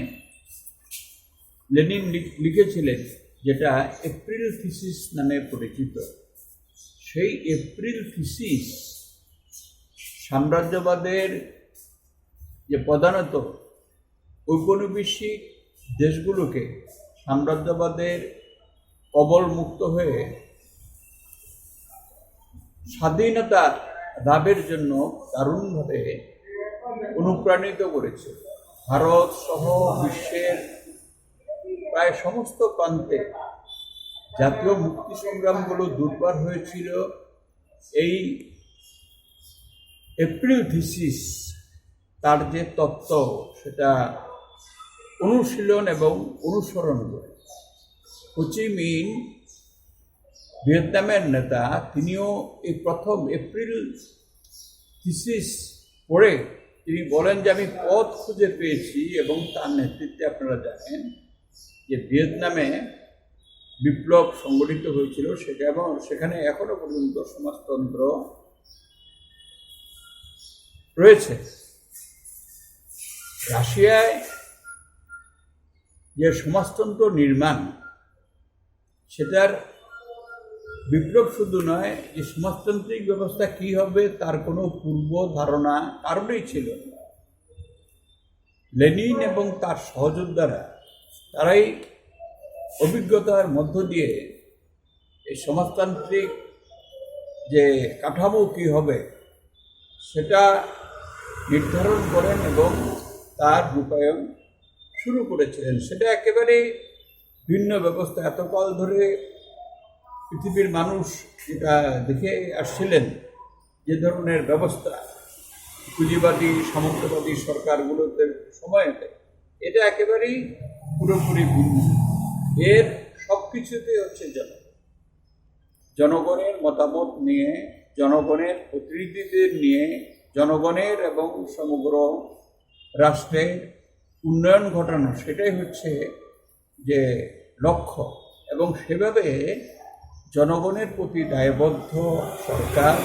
লেনিন লি-, লিখেছিলেন, যেটা এপ্রিল থিসিস নামে পরিচিত। সেই এপ্রিল থিসিস সাম্রাজ্যবাদের যে প্রধানত ঔপনিবেশিক দেশগুলোকে সাম্রাজ্যবাদের কবল মুক্ত হয়ে স্বাধীনতা লাভের জন্য দারুণভাবে অনুপ্রাণিত করেছে। ভারত সহ বিশ্বের প্রায় সমস্ত প্রান্তে জাতীয় মুক্তি সংগ্রামগুলো দুর্বার হয়েছিল এই এপ্রিল থিসিস, তার যে তত্ত্ব, সেটা অনুশীলন এবং অনুসরণ করে। হো চি মিন, ভিয়েতনামের নেতা, তিনিও এই প্রথম এপ্রিল থিসিস পড়ে তিনি বলেন যে, "আমি পথ খুঁজে পেয়েছি", এবং তার নেতৃত্বে, আপনারা জানেন যে ভিয়েতনামে বিপ্লব সংগঠিত হয়েছিল, সেটা, এবং সেখানে এখনো পর্যন্ত সমাজতন্ত্র রয়েছে। রাশিয়ায় যে সমাজতন্ত্র নির্মাণ, সেটার বিপ্লব শুধু নয়, যে সমাজতান্ত্রিক ব্যবস্থা কি হবে, তার কোনো পূর্ব ধারণা কারোরই ছিল না। লেনিন এবং তার সহযোদ্ধারা, তারাই অভিজ্ঞতার মধ্য দিয়ে এই সমাজতান্ত্রিক যে কাঠামো কি হবে, সেটা নির্ধারণ করেন এবং তার রূপায়ণ শুরু করেছিলেন। সেটা একেবারেই ভিন্ন ব্যবস্থা। এতকাল ধরে পৃথিবীর মানুষ যেটা দেখে আসছিলেন, যে ধরনের ব্যবস্থা পুঁজিবাদী, সামন্তবাদী সরকারগুলোতে সময়তে, এটা একেবারেই পুরোপুরি ভিন্ন। এর সব কিছুতেই হচ্ছে জন-, জনগণের মতামত নিয়ে, জনগণের প্রতিনিধিদের নিয়ে, জনগণের এবং সমগ্র রাষ্ট্রের উন্নয়ন ঘটানো, সেটাই হচ্ছে যে লক্ষ্য। এবং সেভাবে জনগণের প্রতি দায়বদ্ধ সরকার,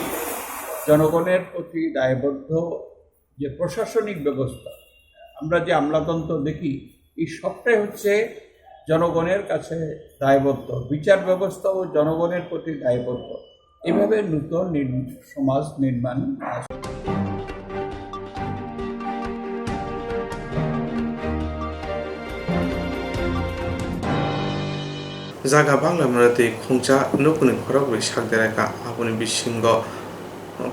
জনগণের প্রতি দায়বদ্ধ যে প্রশাসনিক ব্যবস্থা, আমরা যে আমলাতন্ত্র দেখি, এই সবটাই হচ্ছে জনগণের কাছে দায়বদ্ধ। বিচার ব্যবস্থাও জনগণের প্রতি দায়বদ্ধ। এভাবে নতুন নির্ম-, সমাজ নির্মাণ। Jaga bangla mwnwi twi khungcha nukhungni khorokbrwi sak deraka, aboni bisingo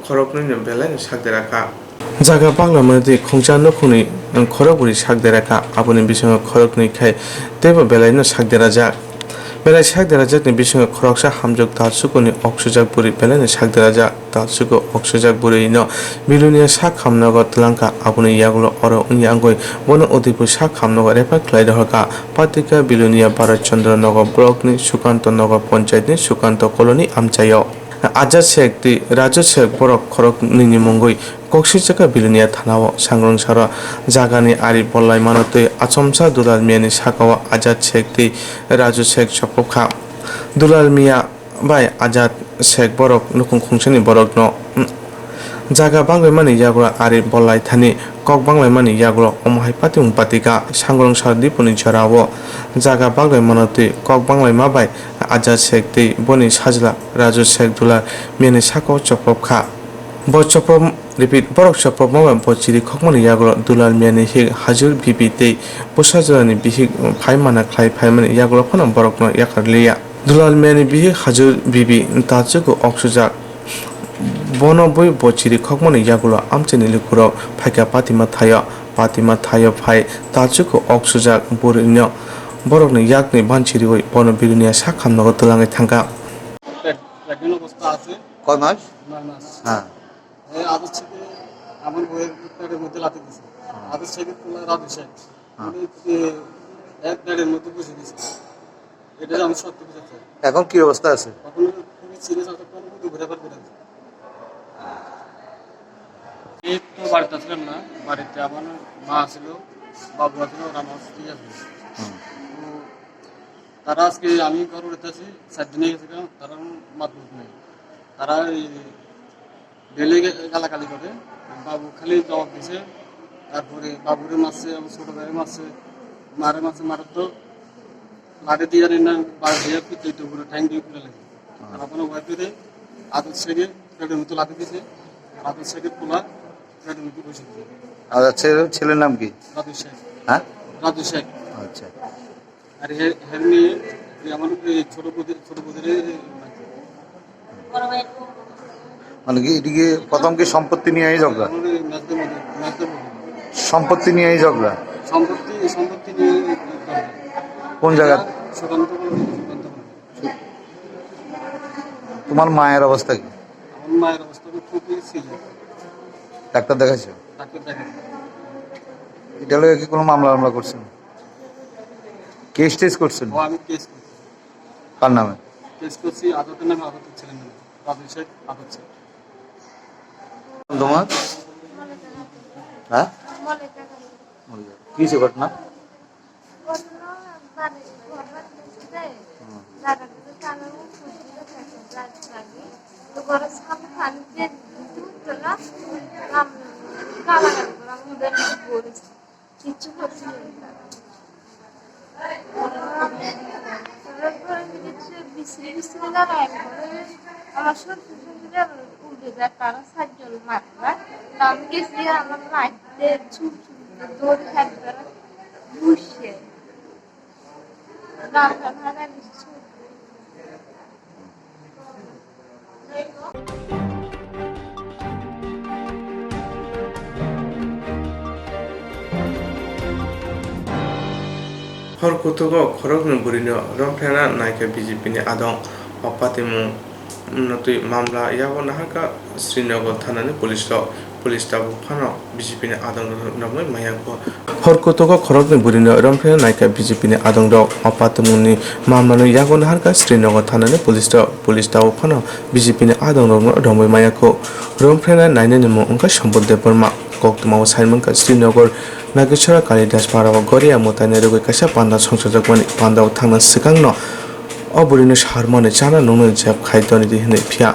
khoroknwino belaino sak deraka. Jaga bangla mwnwi twi khungcha nukhungni khorokbrwi sak deraka, aboni bisingo khoroknwi khai teibo belaino sak derajak. Belai sak derajakni bisingo khoroksa hamjwk talsukuni oksujak bwrwi belaino sak derajak. Talsugo oksujak bwrwino Bilonia sak hamnogo twlangkha, aboni yagulo oro wngya wngwi bono Udaipur sak hamnogo refer khlai rohorkha. Patika Bilonia Bharat Chandra Nagar blockni Sukanto Nagar panchayatni Sukanto colony amchaio. Ajat Sek tei Raju Sek borok khoroknwini mungwi koksijak kha Bilonia thanao. Sangrwngsaro jagani ari bolai mano twi achomsa Dulal Miani sakao Ajat Sek tei Raju Sek chopopkha. Dulal Mia bai Ajat Sek borok nukhung khungsani borokno, mm, jaga banglaimani yagulo ari bolai thani kok banglaimani yagulo omo hai patimung patika. Sangrwngsaro Dipuni jorao jaga banglaimano twi kok banglaima bai Ajat Sek tei boni sajla Raju Sek Dulal Miani sakao chopopkha. Bo chopop, repeat, borok chopopma bai bo chiri khokmani yagulo Dulal Miani hik Hajur Bibi tei bwsa jorani bihik phai mana khlai phaimani yagulo phano borokno yakar liya. Dulal Miani bihik Hajur Bibi talsugo oksujak. Bono bui bo chiri khokmani yagulo amchaini lukurok phaikha patima thaio. Patima thaio phai talchukho ok sujak bwrwino borokni yakni banchi riwi bono Bilonia sak hamnago twlangwi thangkha. Pregnant অবস্থা আছে। কয় মাস? নয় মাস। হ্যাঁ। এই আদর থেকে আমার বউয়ের পেটের মধ্যে লাথি দিছে। আদর থেকে খোলা রাধু শেখ। হ্যাঁ। উনি, এ, এক দেড়ের মধ্যে বসে দিছে। এটা আমি সত্যি বুঝাতে চাই। এখন কি অবস্থা আছে? এখন খুবই সিরিয়াস আছে, কোনো কিছু ঘুরে ফের করে দিছে। এই তো বাড়িতে ছিলাম না, বাড়িতে আমার মা ছিল, বাবু আছিল, ওরা আমার ঠিক আছে। হুম। তো তারা আজকে আমি ঘর উঠেছি, চার দিন হয়ে গেছে, কারণ তারা মাত নেই। তারা এই ডেলি গে-, গালাগালি করে। বাবু খালি জবাব দিছে, তারপরে বাবুরে মারছে এবং ছোট ভাইরে মারছে, মারে মারছে, মারার তো লাঠি দিয়ে আনি না, বাড়ি দিয়ে পিটতে তো পুরো ঠ্যাং দিয়ে খুলে লাগে। আর আপনার ওয়াইফের আদর ছেড়ে পেটের মতো লাঠি দিছে, আর আদর ছেড়ে খোলা পেটের মতো বসে দিছে। আচ্ছা, ছেলে, ছেলের নাম কি? রাজু শেখ। হ্যাঁ? রাজু শেখ। আচ্ছা। আর হে-, হের মেয়ে, ওই আমার ওই ছোট বোনের, ছোট বোনের এই, মানে কি, এটা কি প্রথম কি সম্পত্তি নিয়ে এই ঝগড়া? আমার ওই মেজদা মদন, মেজদা মদন। সম্পত্তি নিয়ে এই ঝগড়া? সম্পত্তি, সম্পত্তি নিয়ে এই ঝগড়া। কোন জায়গা? সুকান্ত বলে, সুকান্ত বলে। তোমার মায়ের অবস্থা কি? আমার মায়ের অবস্থা তো খুবই সিরিয়াস। ডাক্তার দেখাইছো? ডাক্তার দেখাইছি। এটা লইয়া কি কোনো মামলা টামলা করছেন? কেস টেস করছেন? ও, আমি কেস করছি। কার নামে? কেস করছি আদালতের নামে, আদালতের ছেলের নামে, রাজু শেখ, আদালত শেখ। তোমার? হ্যাঁ? কি হয়েছে ঘটনা? ঘটনা বাড়ি, ঘর বাড়ি হুম। জায়গা দিতে তারা খুঁজছিল, রাত জাগি। তো ঘরে সামনে খালি যে দুধ তোলা, গালাগালি করা, মুদের মধ্যে বলেছে। কিচ্ছু করছিল না। তারপরে আমি দেখছি বিছড়ি বিছড়ি দাঁড়ায়, আমি ঘরে আমার শ্বশুর শাশুড়ি আবার উঠে যায়, তারা চারজন মারবার। তা আমি গেছি আমার লাইটে ছুট ছুট দৌড়ে একবার ঘুষছে। রাস্তা ভাড়া বেশি ছুট। Hor kutugo khoroknwi bwrwino romphena naikha B J P ni adong. O patimung no twi mamla yago naharkha Srinagar thanani police rok. Police tabuk phano B J P ni adong romwi maya kho. Hor kutugo khoroknwi bwrwino romphena naikha B J P ni adong rok. O patimungni mamlano yago naharkha Srinagar thanani police rok. Police tabuk phano B J P ni adong rokno romwi maya kho. Romphena nainani mung wngkha Sombot Debbarma. Koktwmao sai mankha Srinagar Nageshwara Kalidas Para o Goria mwtaini rwgwi kaisa panda songchajakmani. Pandao thangna swkangno o bwrwino sarmani chana nungno jeb khai toni di hwnwi phiya.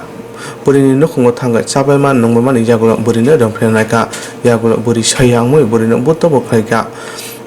Bwrwini nukhungo thangwi chabaima nungbaimani yagulo bwrwino romphena naikha. Yagulo bwrwi soya wngwi bwrwino butobo khlaikha.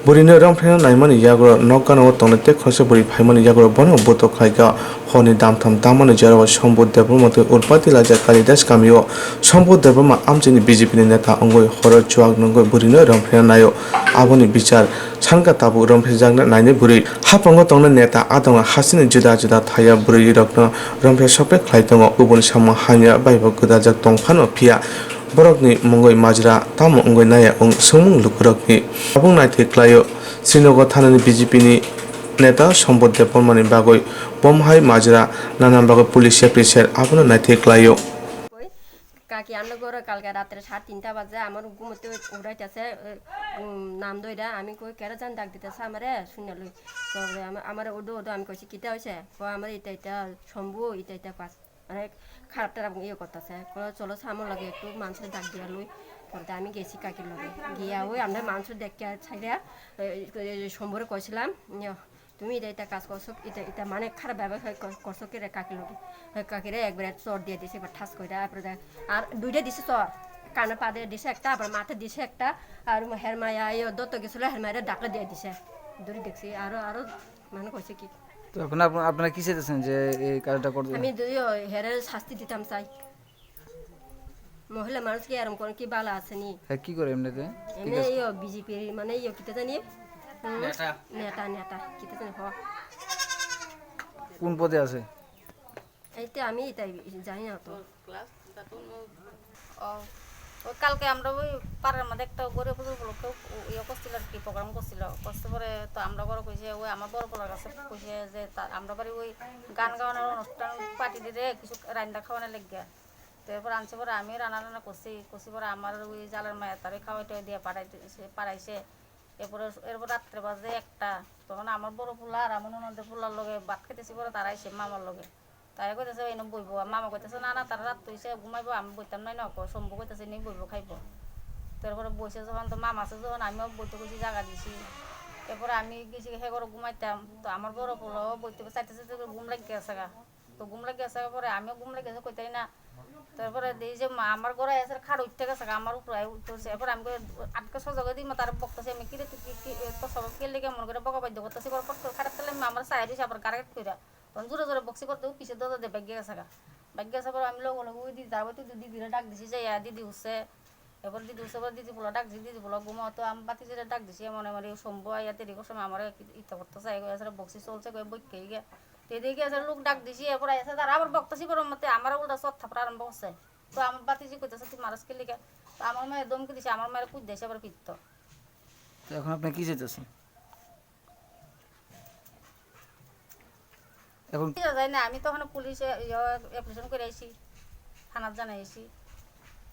Bwrwino romphena naimani yagulo nok ganao tongnai tei khoroksa bwrwi phaimani yagulo bono buto khlaikha. Horni damtham tangmani jorao Sombot Debbarma tei Urpati Laja Kalidas kamio Sombot Debbarma amchaini B J P ni neta wngwi horo chuak nungwi bwrwino romphena naio. Aboni bichar sankha tabuk romphrejakna nainai bwrwi. Haprango tongnai neta adongo hasteni juda juda thaya bwrwirokno romphre sopre khlai tongo. Kubun samung hamya baibo gwdajak tong phano phiya borokni mungwi majra tamo wngwi naiya wng swngmung lukurokni. Tabuk naithai klaio Srinagar thanani B J P ni neta Sombot Debbarmani bagwi bom hai majra nana bagwi police yapri ser abono naithai klaio. Kaki, আমরা ঘরে কালকে রাত্রে সাড়ে তিনটা বাজে আমার ঘুমোতে উঠাইতেছে, এ, উম, নাম ধইরা। আমি কই, "কেরা জান ডাক দিতেছে আমারে?" শুনে লই। তো আমা-, আমারে উঠো, উঠো। আমি কইছি, "কিতা হইছে?" কয়, "আমার এটা, এটা শম্ভু, এটা, এটা পাস।" মানে খারাপ টারাপ ইয়ে করতেছে। কয়, "চলো, সামন লাগে একটু মানুষের ডাক দিয়া লই।" পরে আমি গেছি কাকির লগে। গিয়া ওই আমরা মানুষ দেখিয়া ছাইরা, এ, এ, শম্ভুরে কইছিলাম, ইয়ে, তুমি এটা এটা কাজ করছো, এটা এটা মানে খারাপ ব্যবহার কর-, করছো কি রে কাকি লগে? ওই কাকিরে একবারে চড় দিয়ে দিছে, একবার ঠাস করে, তারপরে দেখ, আর দুইটা দিছে চড়, কানে পাদে দিছে একটা, আবার মাথায় দিছে একটা, আর হেরমায়া এই দত্ত গেছিল, হেরমায়ারে ডাকলে দিয়ে দিছে, দূরে দেখছি, আরো আরো মানে কইছে কি। তো এখন আপনা-, আপনারা কি চাইতেছেন যে এই কাজটা করতে? আমি দুই হেরে শাস্তি দিতাম চাই। মহিলা মানুষ কি এরকম করে কি ভালো আছে নি? হ্যাঁ, কি করে এমনিতে? কি এমনি কাজ? ইয়ো বিজেপির মানে ইয়ো কিতা জানি? হুম? নেতা। নেতা, নেতা, কিতা জানি হ। কোন পদে আছে? এই তো আমি এটাই জানি না তো। ও, ওই কালকে আমরা ওই পাড়ার মধ্যে একটা গরিব উপলক্ষে ইয়ে করছিল আর কি, প্রোগ্রাম করছিল। করতে পরে তো আমরা ঘরে কইছে, ওই আমার বড় পোলার কাছে কইছে যে তা-, আমরা বাড়ি ওই গান গাওয়ানোর অনুষ্ঠান পার্টি দিলে কিছু রান্না খাওয়ানোর লেগে। তো এরপর আনছে পরে আমি রান্না রান্না করছি, করছি পরে আমার ওই জালের মায়া তারে খাওয়াই টাওয়াই দিয়ে পাঠাইছে, পাঠাইছে। এরপরে, এরপর রাত্রে বাজে একটা, তখন আমার বড় পোলা আর আমার ননদের পোলার লগে ভাত খাইতেছি, পরে তারা আইছে মামার লগে। তাই কইতেছে, "এনে বইবো।" আর মামা কইতেছে, "না, না, তারা রাত হইছে, ঘুমাইবো, আমি বইতাম নাই না।" কো, শম্ভু কইতেছে, "নি বইবো, খাইবো।" তারপরে বইছে যখন, তো মামা আছে যখন, আমিও বইতে কইছি, জায়গা দিছি। এরপরে আমি গেছি হে ঘরে ঘুমাইতাম, তো আমার বড় পোলাও বইতে চাইতেছে, তো ঘুম লাগি গেছে গা। তো ঘুম লাগি গেছে পরে আমিও ঘুম লাগি গেছে, কইতাই না। তারপরে এই যে মা আমার ঘরে এসে খাট উঠতে গেছে গা, আমার উপরে আই উঠতে গেছে। এরপরে আমি কই, আটকে সোজা করে দিই, মা তার বকতেছে, "আমি কিরে তুই কি, কি, এ, তোর সবাই কে লেগে মনে করে বকা বাধ্য করতেছি।" পরে পট করে খাটের তলে মা আমার সাইড হইছে, আবার গাড়ি কইরা। তখন জোরে জোরে বকছি করতে ও পিছে দরজা দিয়ে বাইক গেছে গা। বাইক গেছে পরে আমি লগে লগে ওই দিদি, তারপরে তুই দিদিরে ডাক দিছি যে, "ইয়া দিদি উঠছে।" এরপর দিদি উঠছে, এবার দিদি বলে ডাক দিছি, দিদি বলে, "ঘুমাও তো।" আমি বাতি যেটা ডাক দিছি, মনে মনে সম্ভব ইয়া দেরি করছে, আমার ইটা করতে চাই, এসে বকছি চলছে, কই বই খেয়ে গিয়ে। এদিকে আছে লোক ডাক দিছি, এরপর এসে তার আবার বকতেছি, বড় মতে আমার উল্টা চট থাপড়া আরম্ভ করছে। তো আমার বাতিজি কইতেছে, "তুই মারাস কে লিগা?" তো আমার মায়ের ধমকি দিছে, আমার মায়ের কুদ দিছে আবার পিত্ত। তো এখন আপনি কি চাইতেছেন? এখন কি যায় না, আমি তো ওখানে পুলিশে, ইয়ে, অ্যাপ্লিকেশন করে আইছি, থানাত জানাই আইছি।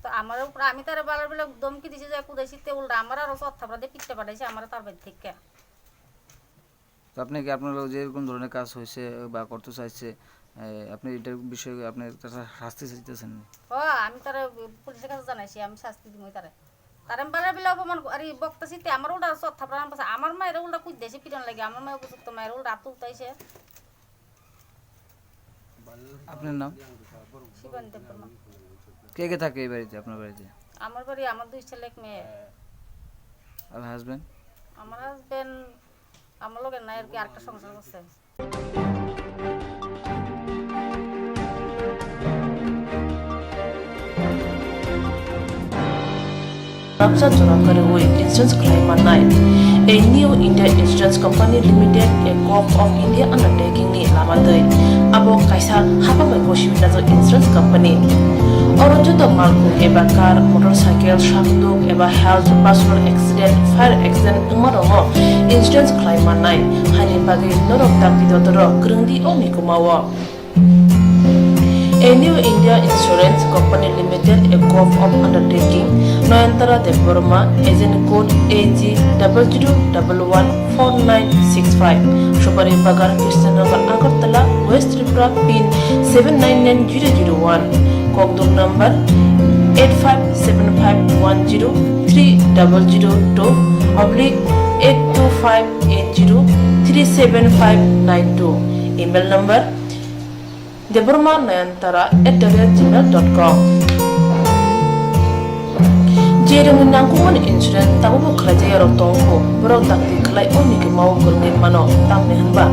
তো আমার উপরে, আমি তার বালার বেলা ধমকি দিছি যে কুদাইছি, তে উল্টা আমার আরো চট থাপড়া দিয়ে পিটতে পাঠাইছে আমার তার বাড়ি থেকে। তো আপনি কি আপনার লগে যে এরকম ধরনের কাজ হয়েছে বা করতে চাইছে, এ, আপনি এটার বিষয়ে আপনি একটা শাস্তি চাইতেছেন? ও, আমি তারে পুলিশের কাছে জানাইছি, আমি শাস্তি দিমু তারে। তারে আমি বারে বিলে অপমান ক-, আরে বকতাছি তে আমার উল্টা চট থাপড়া আনতাছে, আমার মায়ের উল্টা কুদ দেশে পিটন লাগে, আমার মায়ের উপযুক্ত মায়ের উল্টা আত তুলতাইছে। আপনার নাম? শিবানী দেববর্মা। কে কে থাকে এই বাড়িতে, আপনার বাড়িতে? আমার বাড়ি আমার দুই ছেলে এক মেয়ে। আর হাজবেন্ড? আমার হাজবেন্ড আমার লগে নাই আর কি, আরেকটা সংসার করছে। Rabjak jora kwrwi insurance khlai mannai. A New India Insurance Company Limited, a Gov of India undertaking ni lama twi. Abo kaisa hapamai gosi winajak insurance company. Oro joto malkhung eba car, motorcycle, sakduk eba health, personal accident, fire accident wngma rokno insurance khlai mannai. Haini bagwi norok dakti dodoro kwrwngdi o mikuma o. A New India Insurance Company Limited, a Gov of undertaking, Nayantara Debbarma, agent code A G double zero double one four nine six five, Supari Bagan, Krishnanagar, Agartala, West Tripura, pin seven nine nine zero zero one, Kokdum number eight five seven five one zero three double zero two oblique eight two five eight zero three seven five nine two, email number debbarma nayantara at the rate gmail dot com. Jerwngni nangkukmani insurance tabukbo khlaijak yarok tongkho, borok dakti khlai o mikima o kwrwngwi mano, tamni hwnba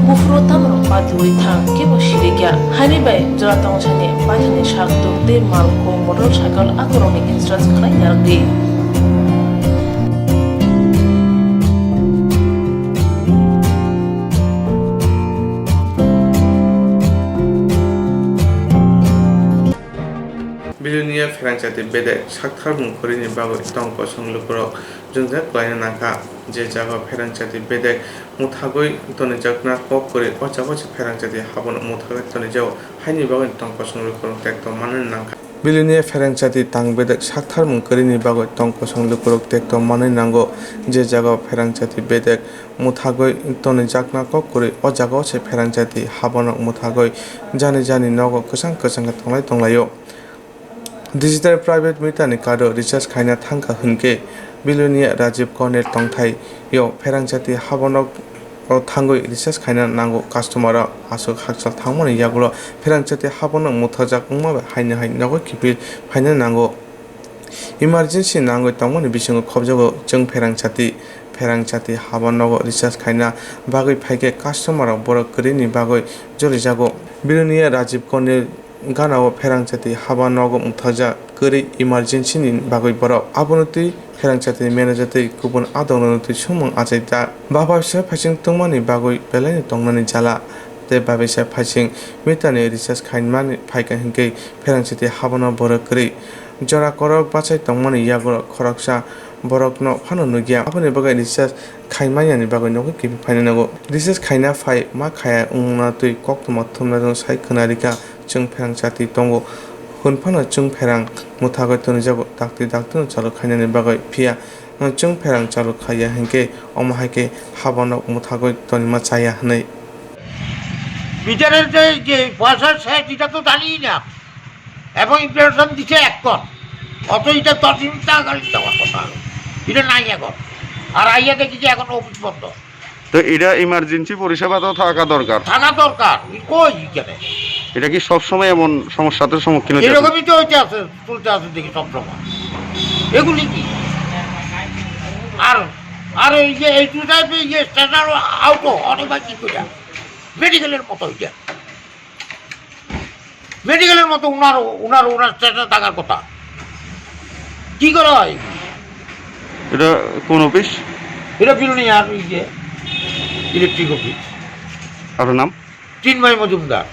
buphuru tamrok patiwi thang kebo sirikya. Haini bai jora tongsani paithani sak tuk tei malkhung motorcycle akorokni insurance khlai narwkdi. Bilonia pherangchati bedek sakthar mung kwrwini bagwi tong kosong lukurok jwngjal kwlaina nangkha. Je jagao pherangchati bedek muthagwi tonijakna kok kwrwi, o jagao se pherangchati habono muthagwi tonijago, haini bagwi tong kosong lukurok tekto manwi nangkha. Bilonia pherangchati tang bedek sakthar mung kwrwini bagwi tong kosong lukurok tekto manwi nango. Je jagao pherangchati bedek muthagwi tonijakna kok kwrwi, o jagao se pherangchati habono muthagwi jani jani nogo kwchang kwchang khe tonglai tonglaio. Digital private meter ni card o recharge khaina thangkha hwnkhe, Bilonia Rajiv Corner tongthaio pherangchati habono o thangwi recharge khaina nango customer rok. Aswk hakchal thangmani yagulo pherangchati habono muthajak wngma bai haino hai nogo kiphil phaina nango. Emergency nangwi tongmani bisingo khobjago chwng pherangchati. Pherangchati haba nogo recharge khaina bagwi phaikhe customer rok borok kwrwini bagwi jorijago. Bilonia Rajiv Corner ganao pherangchati haba nogo muthajak kwrwi emergency ni bagwi borok. Abono twi pherangchati manager tei kubun adongrokno twi sumung achaijak. Babaisa phaising tongmani bagwi belaino tongnani jala tei babaisa phaising meter ni recharge khaimani phaikha hinkhe pherangchati habano borok kwrwi. Jora kwrwk bachai tongmani yagulo khoroksa borokno phano nukya, aboni bagwi research khai manyani bagwi nokho kiphil phaina nango. Research khaina phai ma khaya wngmano twi koktwma thumnajak sai khna rikha, chwng pherang chati tongo hwn phano chwng pherang mwthagwi tonijago, dakti dakti no chalo khainani bagwi, phiya chwng pherang chalo khaiya hinkhe omo hai khe habanok mwthagwi tonima chaya hwnwi. বিচারের যে যে পয়সা শেষ, এটা তো জানি না। এবং ইনফরমেশন দিছে এখন, অত এটা দশ মিনিট আগে দেওয়ার কথা। এটা নাই এখন। আর আইয়া দেখি যে এখন অফিস বন্ধ। তো এটা ইমার্জেন্সি পরিষেবা তো থাকা দরকার। থাকা দরকার। কই এখানে? এটা কি সব সময় এমন সমস্যাতে সম্মুখীন হতে? এরকমই তো হইতে আছে, চলতে আছে দেখি সব সময়। এগুলি কি? আর আর এই যে এই দুটাই যে স্ট্যান্ডার্ড আউট অনেক কি করে মেডিকেলের মতো হইতে। মেডিকেলের মতো ওনার ওনার ওনার স্ট্যাটাস থাকার কথা। কি করা হয়? এটা কোন অফিস? এটা বিলোনিয়ার ওই যে ইলেকট্রিক অফিস। আপনার নাম? চিন্ময় Majumdar.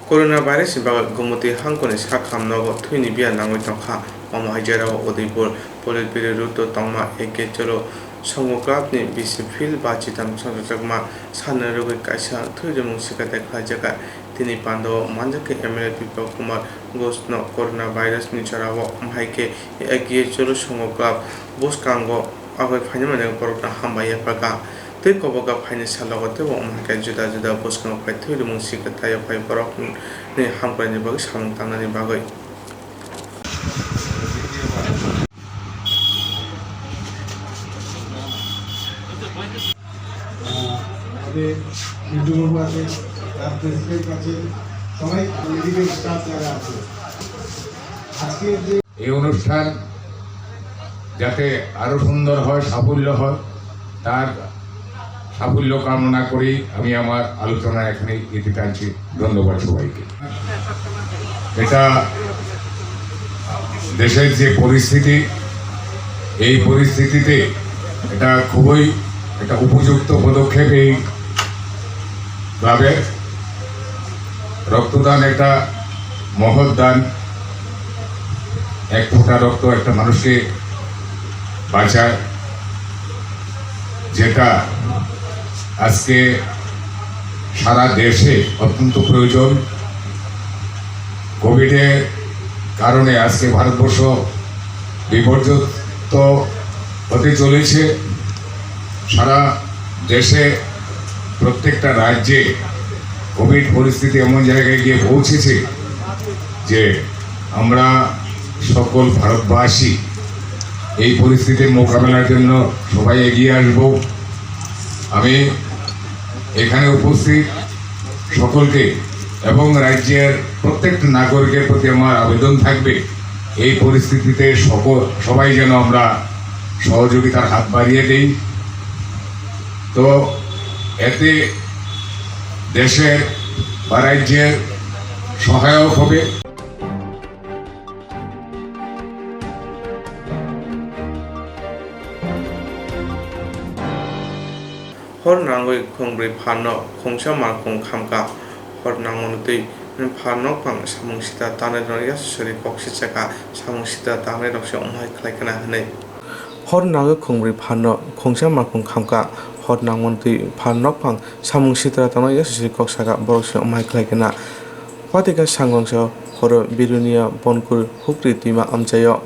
Corona virus ni bagwi Gomoti hangkoni sakham nogo thwini biya nangwi tongkha. Omo hai jora o Udaipur Politburo road o tongma A K Cholo Songo Club ni bisi field ba chitam chongjagma sanna rwgwi kaisa thwi rimung swkang khlaijak. Tini pando o manjak khe M L A Biplab Kumar Ghosh no corona virus ni jora o, omo hai khe A K Cholo Songo Club bwskango Abo phainai mani borokno hambai yapharkha. Tei koboka phainai salogo teibo omo hai khe juda juda bwskango phai thwi rimung si kwthai o phai borokni hamkraini bagwi samung tangnani bagwi. আমাদের মিন্টু বাবু আছে, তার প্রেসিডেন্ট আছে, সবাই medical staff যারা আছে। আজকে যে এই অনুষ্ঠান যাতে আরো সুন্দর হয়, সাফল্য হয়, তার সাফল্য কামনা করি আমি আমার আলোচনা এখানে ইতি টানছি। ধন্যবাদ সবাইকে। এটা দেশের যে পরিস্থিতি, এই পরিস্থিতিতে এটা খুবই একটা উপযুক্ত পদক্ষেপ এই ক্লাবের। রক্তদান একটা মহৎ দান। এক ফোঁটা রক্ত একটা মানুষকে বাঁচায়, যেটা আজকে সারা দেশে অত্যন্ত প্রয়োজন। কোভিডের কারণে আজকে ভারতবর্ষ বিপর্যস্ত হতে চলেছে। সারা দেশে প্রত্যেকটা রাজ্যে কোভিড পরিস্থিতি এমন জায়গায় গিয়ে পৌঁছেছে যে আমরা সকল ভারতবাসী এই পরিস্থিতির মোকাবেলার জন্য সবাই এগিয়ে আসব। আমি এখানে উপস্থিত সকলকে এবং রাজ্যের প্রত্যেকটা নাগরিকের প্রতি আমার আবেদন থাকবে, এই পরিস্থিতিতে সকল, সবাই যেন আমরা সহযোগিতার হাত বাড়িয়ে দেই। তো এতে দেশের বা রাজ্যের সহায়ক হবে। Hor nangwi khwngbrwi pharno khungsa malkhung khamkha. Hor nangmani twi pharnok phang samung sitra tangnai rok yasasuri kok sichakha, samung sitra tangnai rok se omo hai khlai khna hwnwi. Hor nangwi khwngbrwi pharno khungsa malkhung khamkha. Hor nangmani twi pharnok phang samung sitra tangnai yasasuri kok saka, borok se omo hai khlai khna. Patika sangrongsa horo Bilonia Bonkur Hukri twima amchaio.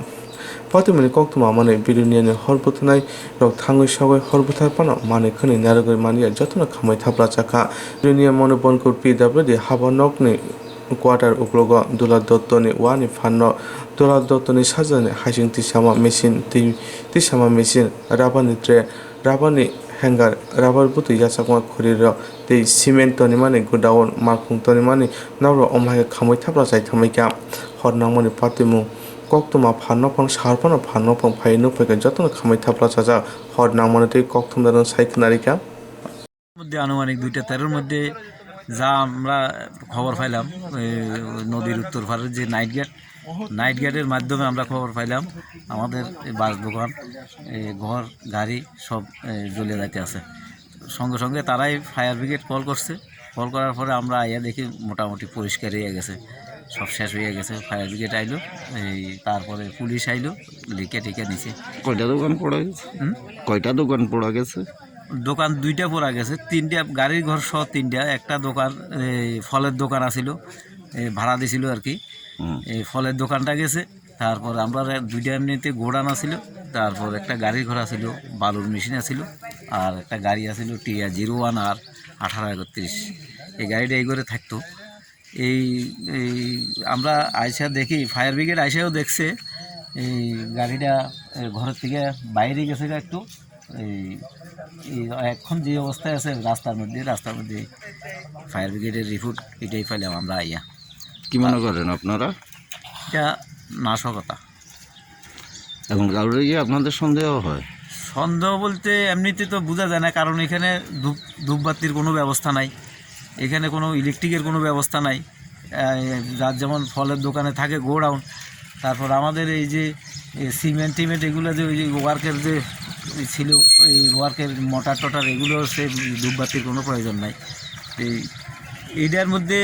Patimani koktwma manwi Bilonia ni hor bwtharnai rok thangwi sogwi hor bwthar phano manwi khwnwi narwgwi manya jotono khamwi thapla chakha. Bilonia mano Bonkur P W D haba nokni quarter uklogo Dula Dotto ni wani pharno Dula Dotto ni sajani haising tisama machine twi tisama machine, rubber ni tray, rubber ni hanger, rubber bwtwi yachakma khuri rok tei cement tonimani godown, malkhung tonimani nok rok omo hai khe khamwi thapla chai thangwi kha. Hor nangmani patimung koktwma pharnok phang sahar phano pharnok phang phai nuk phai khe jotono khamwi thapla chajak. Hor nangmani twi koktwma rok sai khna rikha. মধ্যে আনুমানিক দুইটা তেরোর মধ্যে যা আমরা খবর পাইলাম, এই নদীর উত্তর পারের যে নাইট গেট, নাইট গেটের মাধ্যমে আমরা খবর পাইলাম আমাদের এই বাস দোকান, এই ঘর, গাড়ি সব, এই জ্বলে যাইতে আছে। সঙ্গে সঙ্গে তারাই ফায়ার ব্রিগেড কল করছে। কল করার পরে আমরা আইয়া দেখি মোটামুটি পরিষ্কার হয়ে গেছে, সব শেষ হয়ে গেছে। ফায়ার ব্রিগেড আইলো, এই তারপরে পুলিশ আইলো, লিখে টিকে নিছে। কয়টা দোকান পড়া গেছে? হুম? কয়টা দোকান পড়া গেছে? দোকান দুইটা পড়া গেছে, তিনটা, গাড়ির ঘর সহ তিনটা। একটা দোকান, এই ফলের দোকান আছিল, এই ভাড়া দিছিল আর কি। হুম। এই ফলের দোকানটা গেছে। তারপর আমরা রে-, দুইটা এমনিতে গোডাউন আছিল, তারপর একটা গাড়ির ঘর আছিল, বালুর মেশিন আছিল, আর একটা গাড়ি আছিল টিয়া জিরো ওয়ান আর আঠারো একত্রিশ। এই গাড়িটা এই করে থাকতো। এই এই আমরা আইসা দেখি, ফায়ার ব্রিগেড আইসাও দেখছে, এই গাড়িটা এ, ঘরের থেকে বাইরে গেছে গা একটু। এই এই এখন যে অবস্থায় আছে রাস্তার মধ্যে, রাস্তার মধ্যে ফায়ার ব্রিগেডের রিপোর্ট এটাই পাইলাম আমরা আইয়া। কি মনে করেন আপনারা? এটা নাশকতা। এখন কারোর কি আপনাদের সন্দেহ হয়? সন্দেহ বলতে এমনিতে তো বোঝা যায় না, কারণ এখানে ধূপ ধূপবাতির কোনো ব্যবস্থা নাই, এখানে কোনো ইলেকট্রিকের কোনো ব্যবস্থা নাই। আহ, যার যেমন ফলের দোকানে থাকে গোডাউন, তারপর আমাদের এই যে এ, সিমেন্ট টিমেন্ট এগুলো যে ওই যে ওয়ার্কের যে ছিল, এই ওয়ার্কের মোটর টোটার এগুলো সে ধূপবাতির কোনো প্রয়োজন নাই। এই এইটার মধ্যে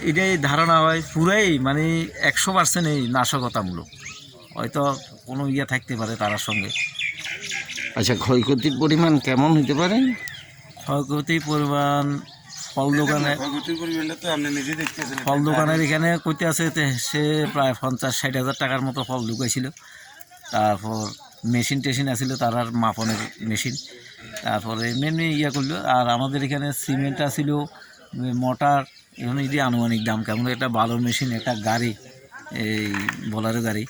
এটাই ধারণা হয় পুরাই মানে একশো পার্সেন্ট এই নাশকতামূলক। হয়তো কোনো ইয়ে থাকতে পারে তার সঙ্গে। আচ্ছা, ক্ষয়ক্ষতির পরিমাণ কেমন হতে পারে? ক্ষয়ক্ষতির পরিমাণ ফল দোকানে, ক্ষয়ক্ষতির পরিমাণটা তো আপনি নিজে দেখতেছেন। ফল দোকানের এখানে কইতে আছে তে সে প্রায় পঞ্চাশ ষাট হাজার টাকার মতো ফল ঢুকাইছিল। তারপর মেশিন টেশিন আছিল, তার আর মাপনের মেশিন। তারপরে এমনি এমনি ইয়ে করলো। আর আমাদের এখানে সিমেন্ট আছিল, মোটর, এখন যদি আনুমানিক দাম কেমন, একটা বালুর মেশিন, একটা গাড়ি, এই বোলেরো গাড়ি,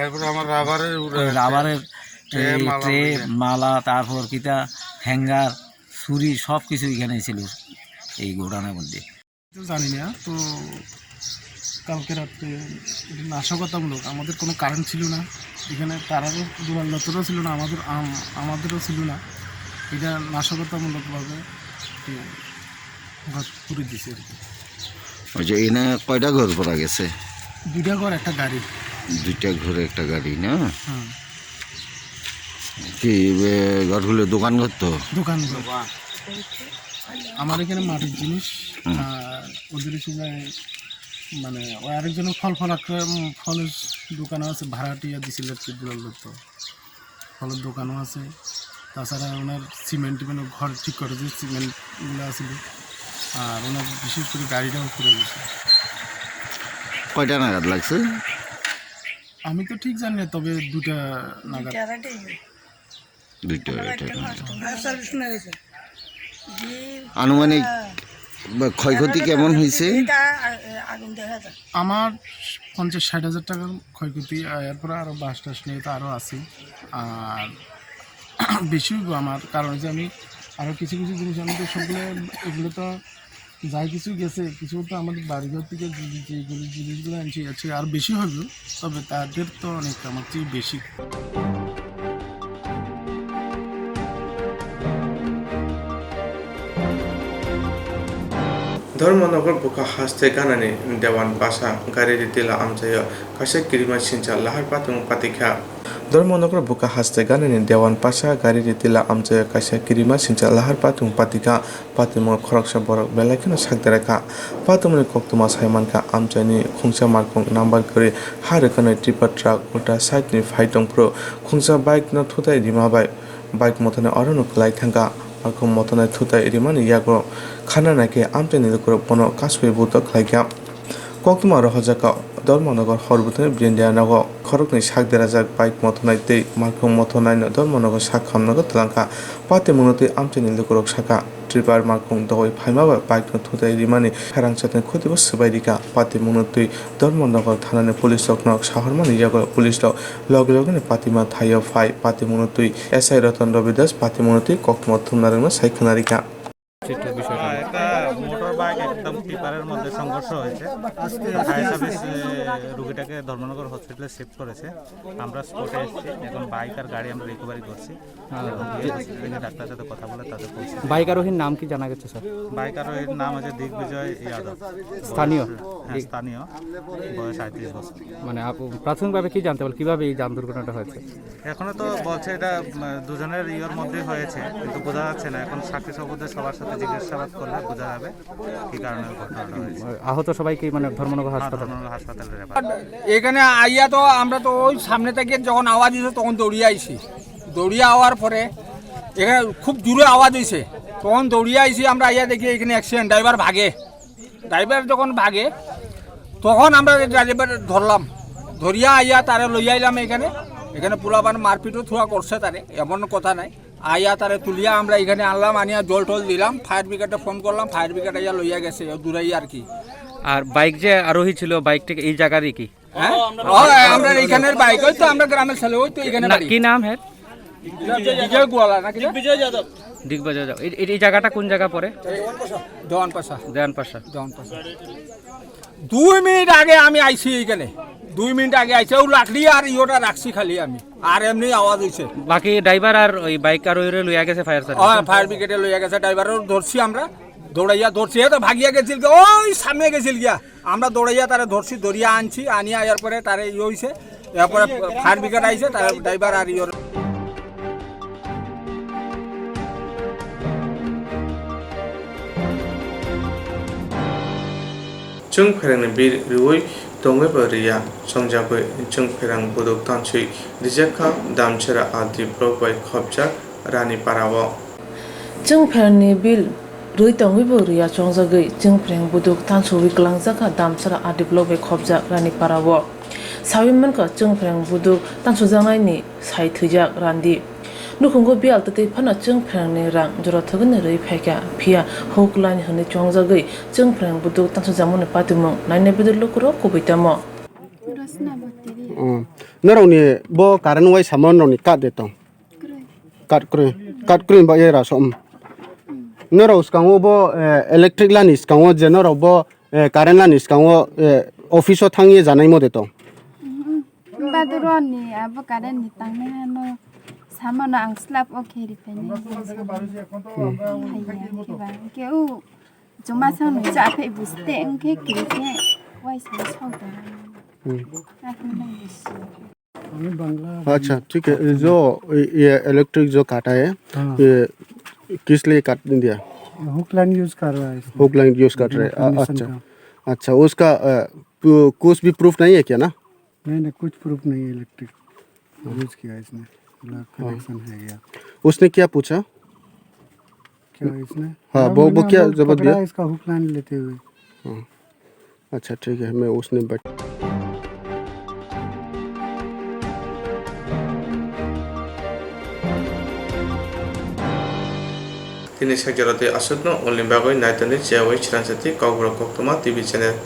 এরপরে আমার রাবারের উড়ে ওই আছে। রাবারের ট্রে, এই মালা ট্রে, মিলে। মালা, তারপর কিতা হ্যাঙ্গার, ছুরি, সব কিছু এখানে ছিল এই গোডাউনের মধ্যে। তো জানি না, তো কালকে রাত্রে এটা নাশকতামূলক, আমাদের কোনো কারেন্ট ছিল না, এখানে তারারও দুলাল দত্তরও ছিল না, আমাদের আম-, আমাদেরও ছিল না, এটা নাশকতামূলকভাবে, এ, ঘর পুড়ে দিছে আর কি। আচ্ছা, এখানে কয়টা ঘর পড়া গেছে? দুইটা ঘর, একটা গাড়ি। দুইটা ঘর, একটা গাড়ি না? হুম। কি, এ, ঘরগুলো দোকান ঘর তো? দোকান ঘর। আমার এখানে মাটির জিনিস, হুম। আর ওদের এসে যায়, মানে, ওই আরেকজনের ফল ফল একটা, উম, ফলের দোকান আছে, ভাড়াটিয়া দিছিল আর কি, দুলাল দত্ত। ফলের দোকানও আছে, তাছাড়া ওনার সিমেন্ট, মানে, ঘর ঠিক করে যে সিমেন্টগুলো আছিল, আর ওনার বিশেষ করে গাড়িটাও পুড়ে গেছে। কয়টা নাগাদ লাগছে? আমি তো ঠিক জানি না, তবে দুটা নাগাদ। দুইটা আড়াইটাই। দুইটা আড়াইটা নাগাদ। আনুমানিক বা ক্ষয়ক্ষতি কেমন হয়েছে? আমার পঞ্চাশ ষাট হাজার টাকার ক্ষয়ক্ষতি, আর এরপরে আরো বাঁশ টাশ নিয়ে তো আরো আছে। আর বেশি হইব আমার, কারণ হচ্ছে আমি আরো কিছু কিছু জিনিস, আমি তো সবগুলো, এগুলো তো যা কিছু গেছে, কিছু তো আমাদের বাড়িঘর থেকে যে, যে, যে জিনিসগুলো আনছি, আছে আর বেশি হবে, তবে তাদের তো অনেক আমার চেয়ে বেশি। Dharmanagar bwkha haste ganani Dewan Pasa gari ritila amchaio kaisa kirima sincha lahar patung patikha. Dharmanagar bwkha haste ganani Dewan Pasa gari ritila amchaio kaisa kirima sincha lahar patung patikha. Patimungo khoroksa borok belai kheno sak derakha. Patimungni koktwma sai mankha, amchaini khungsa markung number kwrwi ha rwkhanai tipper truck ulta side ni phai tongphuru khungsa bike no thutai rima bai bike mothani orono kwlai thangkha. Markung mothani thutai rimani yago khana naikhe amchaini lukurok bono kasui buto khlaikha. Koktwma rohorjak kha Dharmanagar Horbutani Brindiya nogo khoroknwi sak derajak bike mothonai tei markung mothonai no Dharmanagar sak hamnago twlangkha. Patimungno twi amchaini lukurok sakha, tripper markung dogwi phaima bai bike no thutai rimani pherang chatni khuti bo swbai rikha. Patimungno twi Dharmanagar thanani police rokno sahormani yago police rok logi logini patima thaio phai patimungno twi S I Ratan Ravi Das patimungno twi koktwma thumna rwngno sai khwna rikha. একটা motor bike একদম টিপারের মধ্যে সংঘর্ষ হয়েছে। Fire service, এ, রোগীটাকে ধর্মনগর হসপিটালে শিফট করেছে। আমরা স্পটে এসেছি, এখন বাইক আর গাড়ি আমরা রিকভারি করছি। হ্যাঁ। এবং গিয়ে হসপিটালে গিয়ে ডাক্তারের সাথে কথা বলে তাদের পরিস্থিতি। বাইক আরোহীর নাম কি জানা গেছে, স্যার? বাইক আরোহীর নাম হচ্ছে দিগ্বিজয় যাদব। স্থানীয়? হ্যাঁ, স্থানীয়। বয়স আটত্রিশ বছর। মানে, আপ-, প্রাথমিকভাবে কি জানতে পারলেন, কিভাবে এই যান দুর্ঘটনাটা হয়েছে? এখনো তো বলছে এটা, উম, দুজনের ইয়ের মধ্যে হয়েছে, কিন্তু বোঝা যাচ্ছে না। এখন সাক্ষী সবুতদের সবার সাথে জিজ্ঞাসাবাদ করলে বোঝা যাবে কি কারণে ঘটনাটা হয়েছে। আহত সবাই কি, মানে, ধর্মনগর হ্যাঁ, হাসপাতাল? ধর্মনগর হাসপাতালে রেফার। এখানে আইয়া তো আমরা তো ওই সামনে থেকে যখন আওয়াজ হয়েছে তখন দৌড়িয়ে আইছি। দৌড়িয়ে আওয়ার পরে এখানে খুব জোরে আওয়াজ হয়েছে, তখন দৌড়িয়ে আইছি আমরা। আইয়া দেখি এখানে অ্যাক্সিডেন্ট, ড্রাইভার ভাগে। ড্রাইভার যখন ভাগে, তখন আমরা ড্রাইভার ধরলাম, ধরিয়া আইয়া তারে লইয়া আইলাম এখানে। এখানে পোলাপান মারপিটও থুয়া করছে তারে, এমন কথা নাই। আইয়া তারে তুলিয়া আমরা এখানে আনলাম, আনিয়া জল টল দিলাম, ফায়ার ব্রিগেডে ফোন করলাম, ফায়ার ব্রিগেড আইয়া লইয়া গেছে, দূরাই আর কি। আর বাইক যে আরোহী ছিল, বাইকটা এই জায়গারই কি? হ্যাঁ? ও, আমরা এখানের বাইক, ওই তো আমরা গ্রামের ছেলে, ওই তো এখানে না, বাড়ি। কি নাম হ্যাঁ? বিজয় গোয়ালা নাকি? দিগ্বিজয় যাদব। এই, এই, এই জায়গাটা কোন জায়গা পড়ে? দেওয়ানপাশা। দেওয়ানপাশা। দেওয়ানপাশা। দুই মিনিট আগে আমি আইছি এখানে, দুই মিনিট আগে আইছি, ও লাকড়ি আর ইয়েটা রাখছি খালি আমি, আর এমনি আওয়াজ হইছে। বাকি ড্রাইভার আর ওই বাইক আর ওইরে লইয়া গেছে ফায়ার সার্ভিস। হ্যাঁ, ফায়ার ব্রিগেডে লইয়া গেছে, ড্রাইভারও ধরছি আমরা, দৌড়াইয়া ধরছি, এ তো ভাগিয়া গেছিল গিয়া, ওই সামনে গেছিল গিয়া। আমরা দৌড়াইয়া তারে ধরছি, ধরিয়া আনছি, আনিয়া এরপরে তারে ইয়ে হইছে, এরপরে ফায়ার ব্রিগেড আইছে, তার ড্রাইভার আর ইয়ে। Chwng pherangni bil rwui tongwibo rwya, chongjagwi chwng pherang buduk tanswi rijak kha Damchara R D block bai khopjak Rani Parao. Chwng pherangni bil rwui tongwibo rwya chongjagwi chwng pherang buduk tansuwi kwlangjak kha Damchara R D block bai khopjak Rani Parao. Sawi mankha chwng pherang buduk tansujaknaini sai thwijak Randi. Nukhungo biyal twtwi phano chwng pherangni rang jora thwgwini rwi phaikha, phiya huk line hwnwi chongjagwi chwng pherang buduk tansujakmani patimung naina bidal lukurok kubui tamo. Rosna Bhattacharya. Hmm. Norokni bo current wai samo norokni kat de tong? Kwrwi. Kat kwrwi. Kat kwrwi ba era som. Norok skango bo, eh, electric lani skango je norok bo, eh, current lani skango, eh, office o thangye janaimo de tong? Hmm. Baduroni abo current ni tangnai hano samano ang slab o khe riphainai. Hmm. Haiya, khe ba, khe o chuma sano cha phai buste, ang khe kiri khe waisa sok da. Hmm. Ako nang busi. अच्छा, ठीक है। जो ये इलेक्ट्रिक जो काटा है, हाँ। ये किस लिए काट दिया? हुक लाइन यूज़ कर रहा है इसमें। हुक लाइन यूज़ कर रहे हैं। अ-, अच्छा। अच्छा, उसका, अ, पु-, कुछ भी प्रूफ नहीं है क्या ना? नहीं, नहीं, कुछ प्रूफ नहीं है इलेक्ट्रिक यूज़ किया इसने। हाँ। कनेक्शन है या। उसने क्या पूछा? क्या इसने? हाँ, वो, वो क्या जवाब दिया? इसका हुक लाइन लेते हुए। हाँ। अच्छा, ठीक है, मैं उसने but- Tini sakjoro tei aswkno ulni bagwi naitoni cheyawi chwrangsati Kokborok Koktwma T V channel.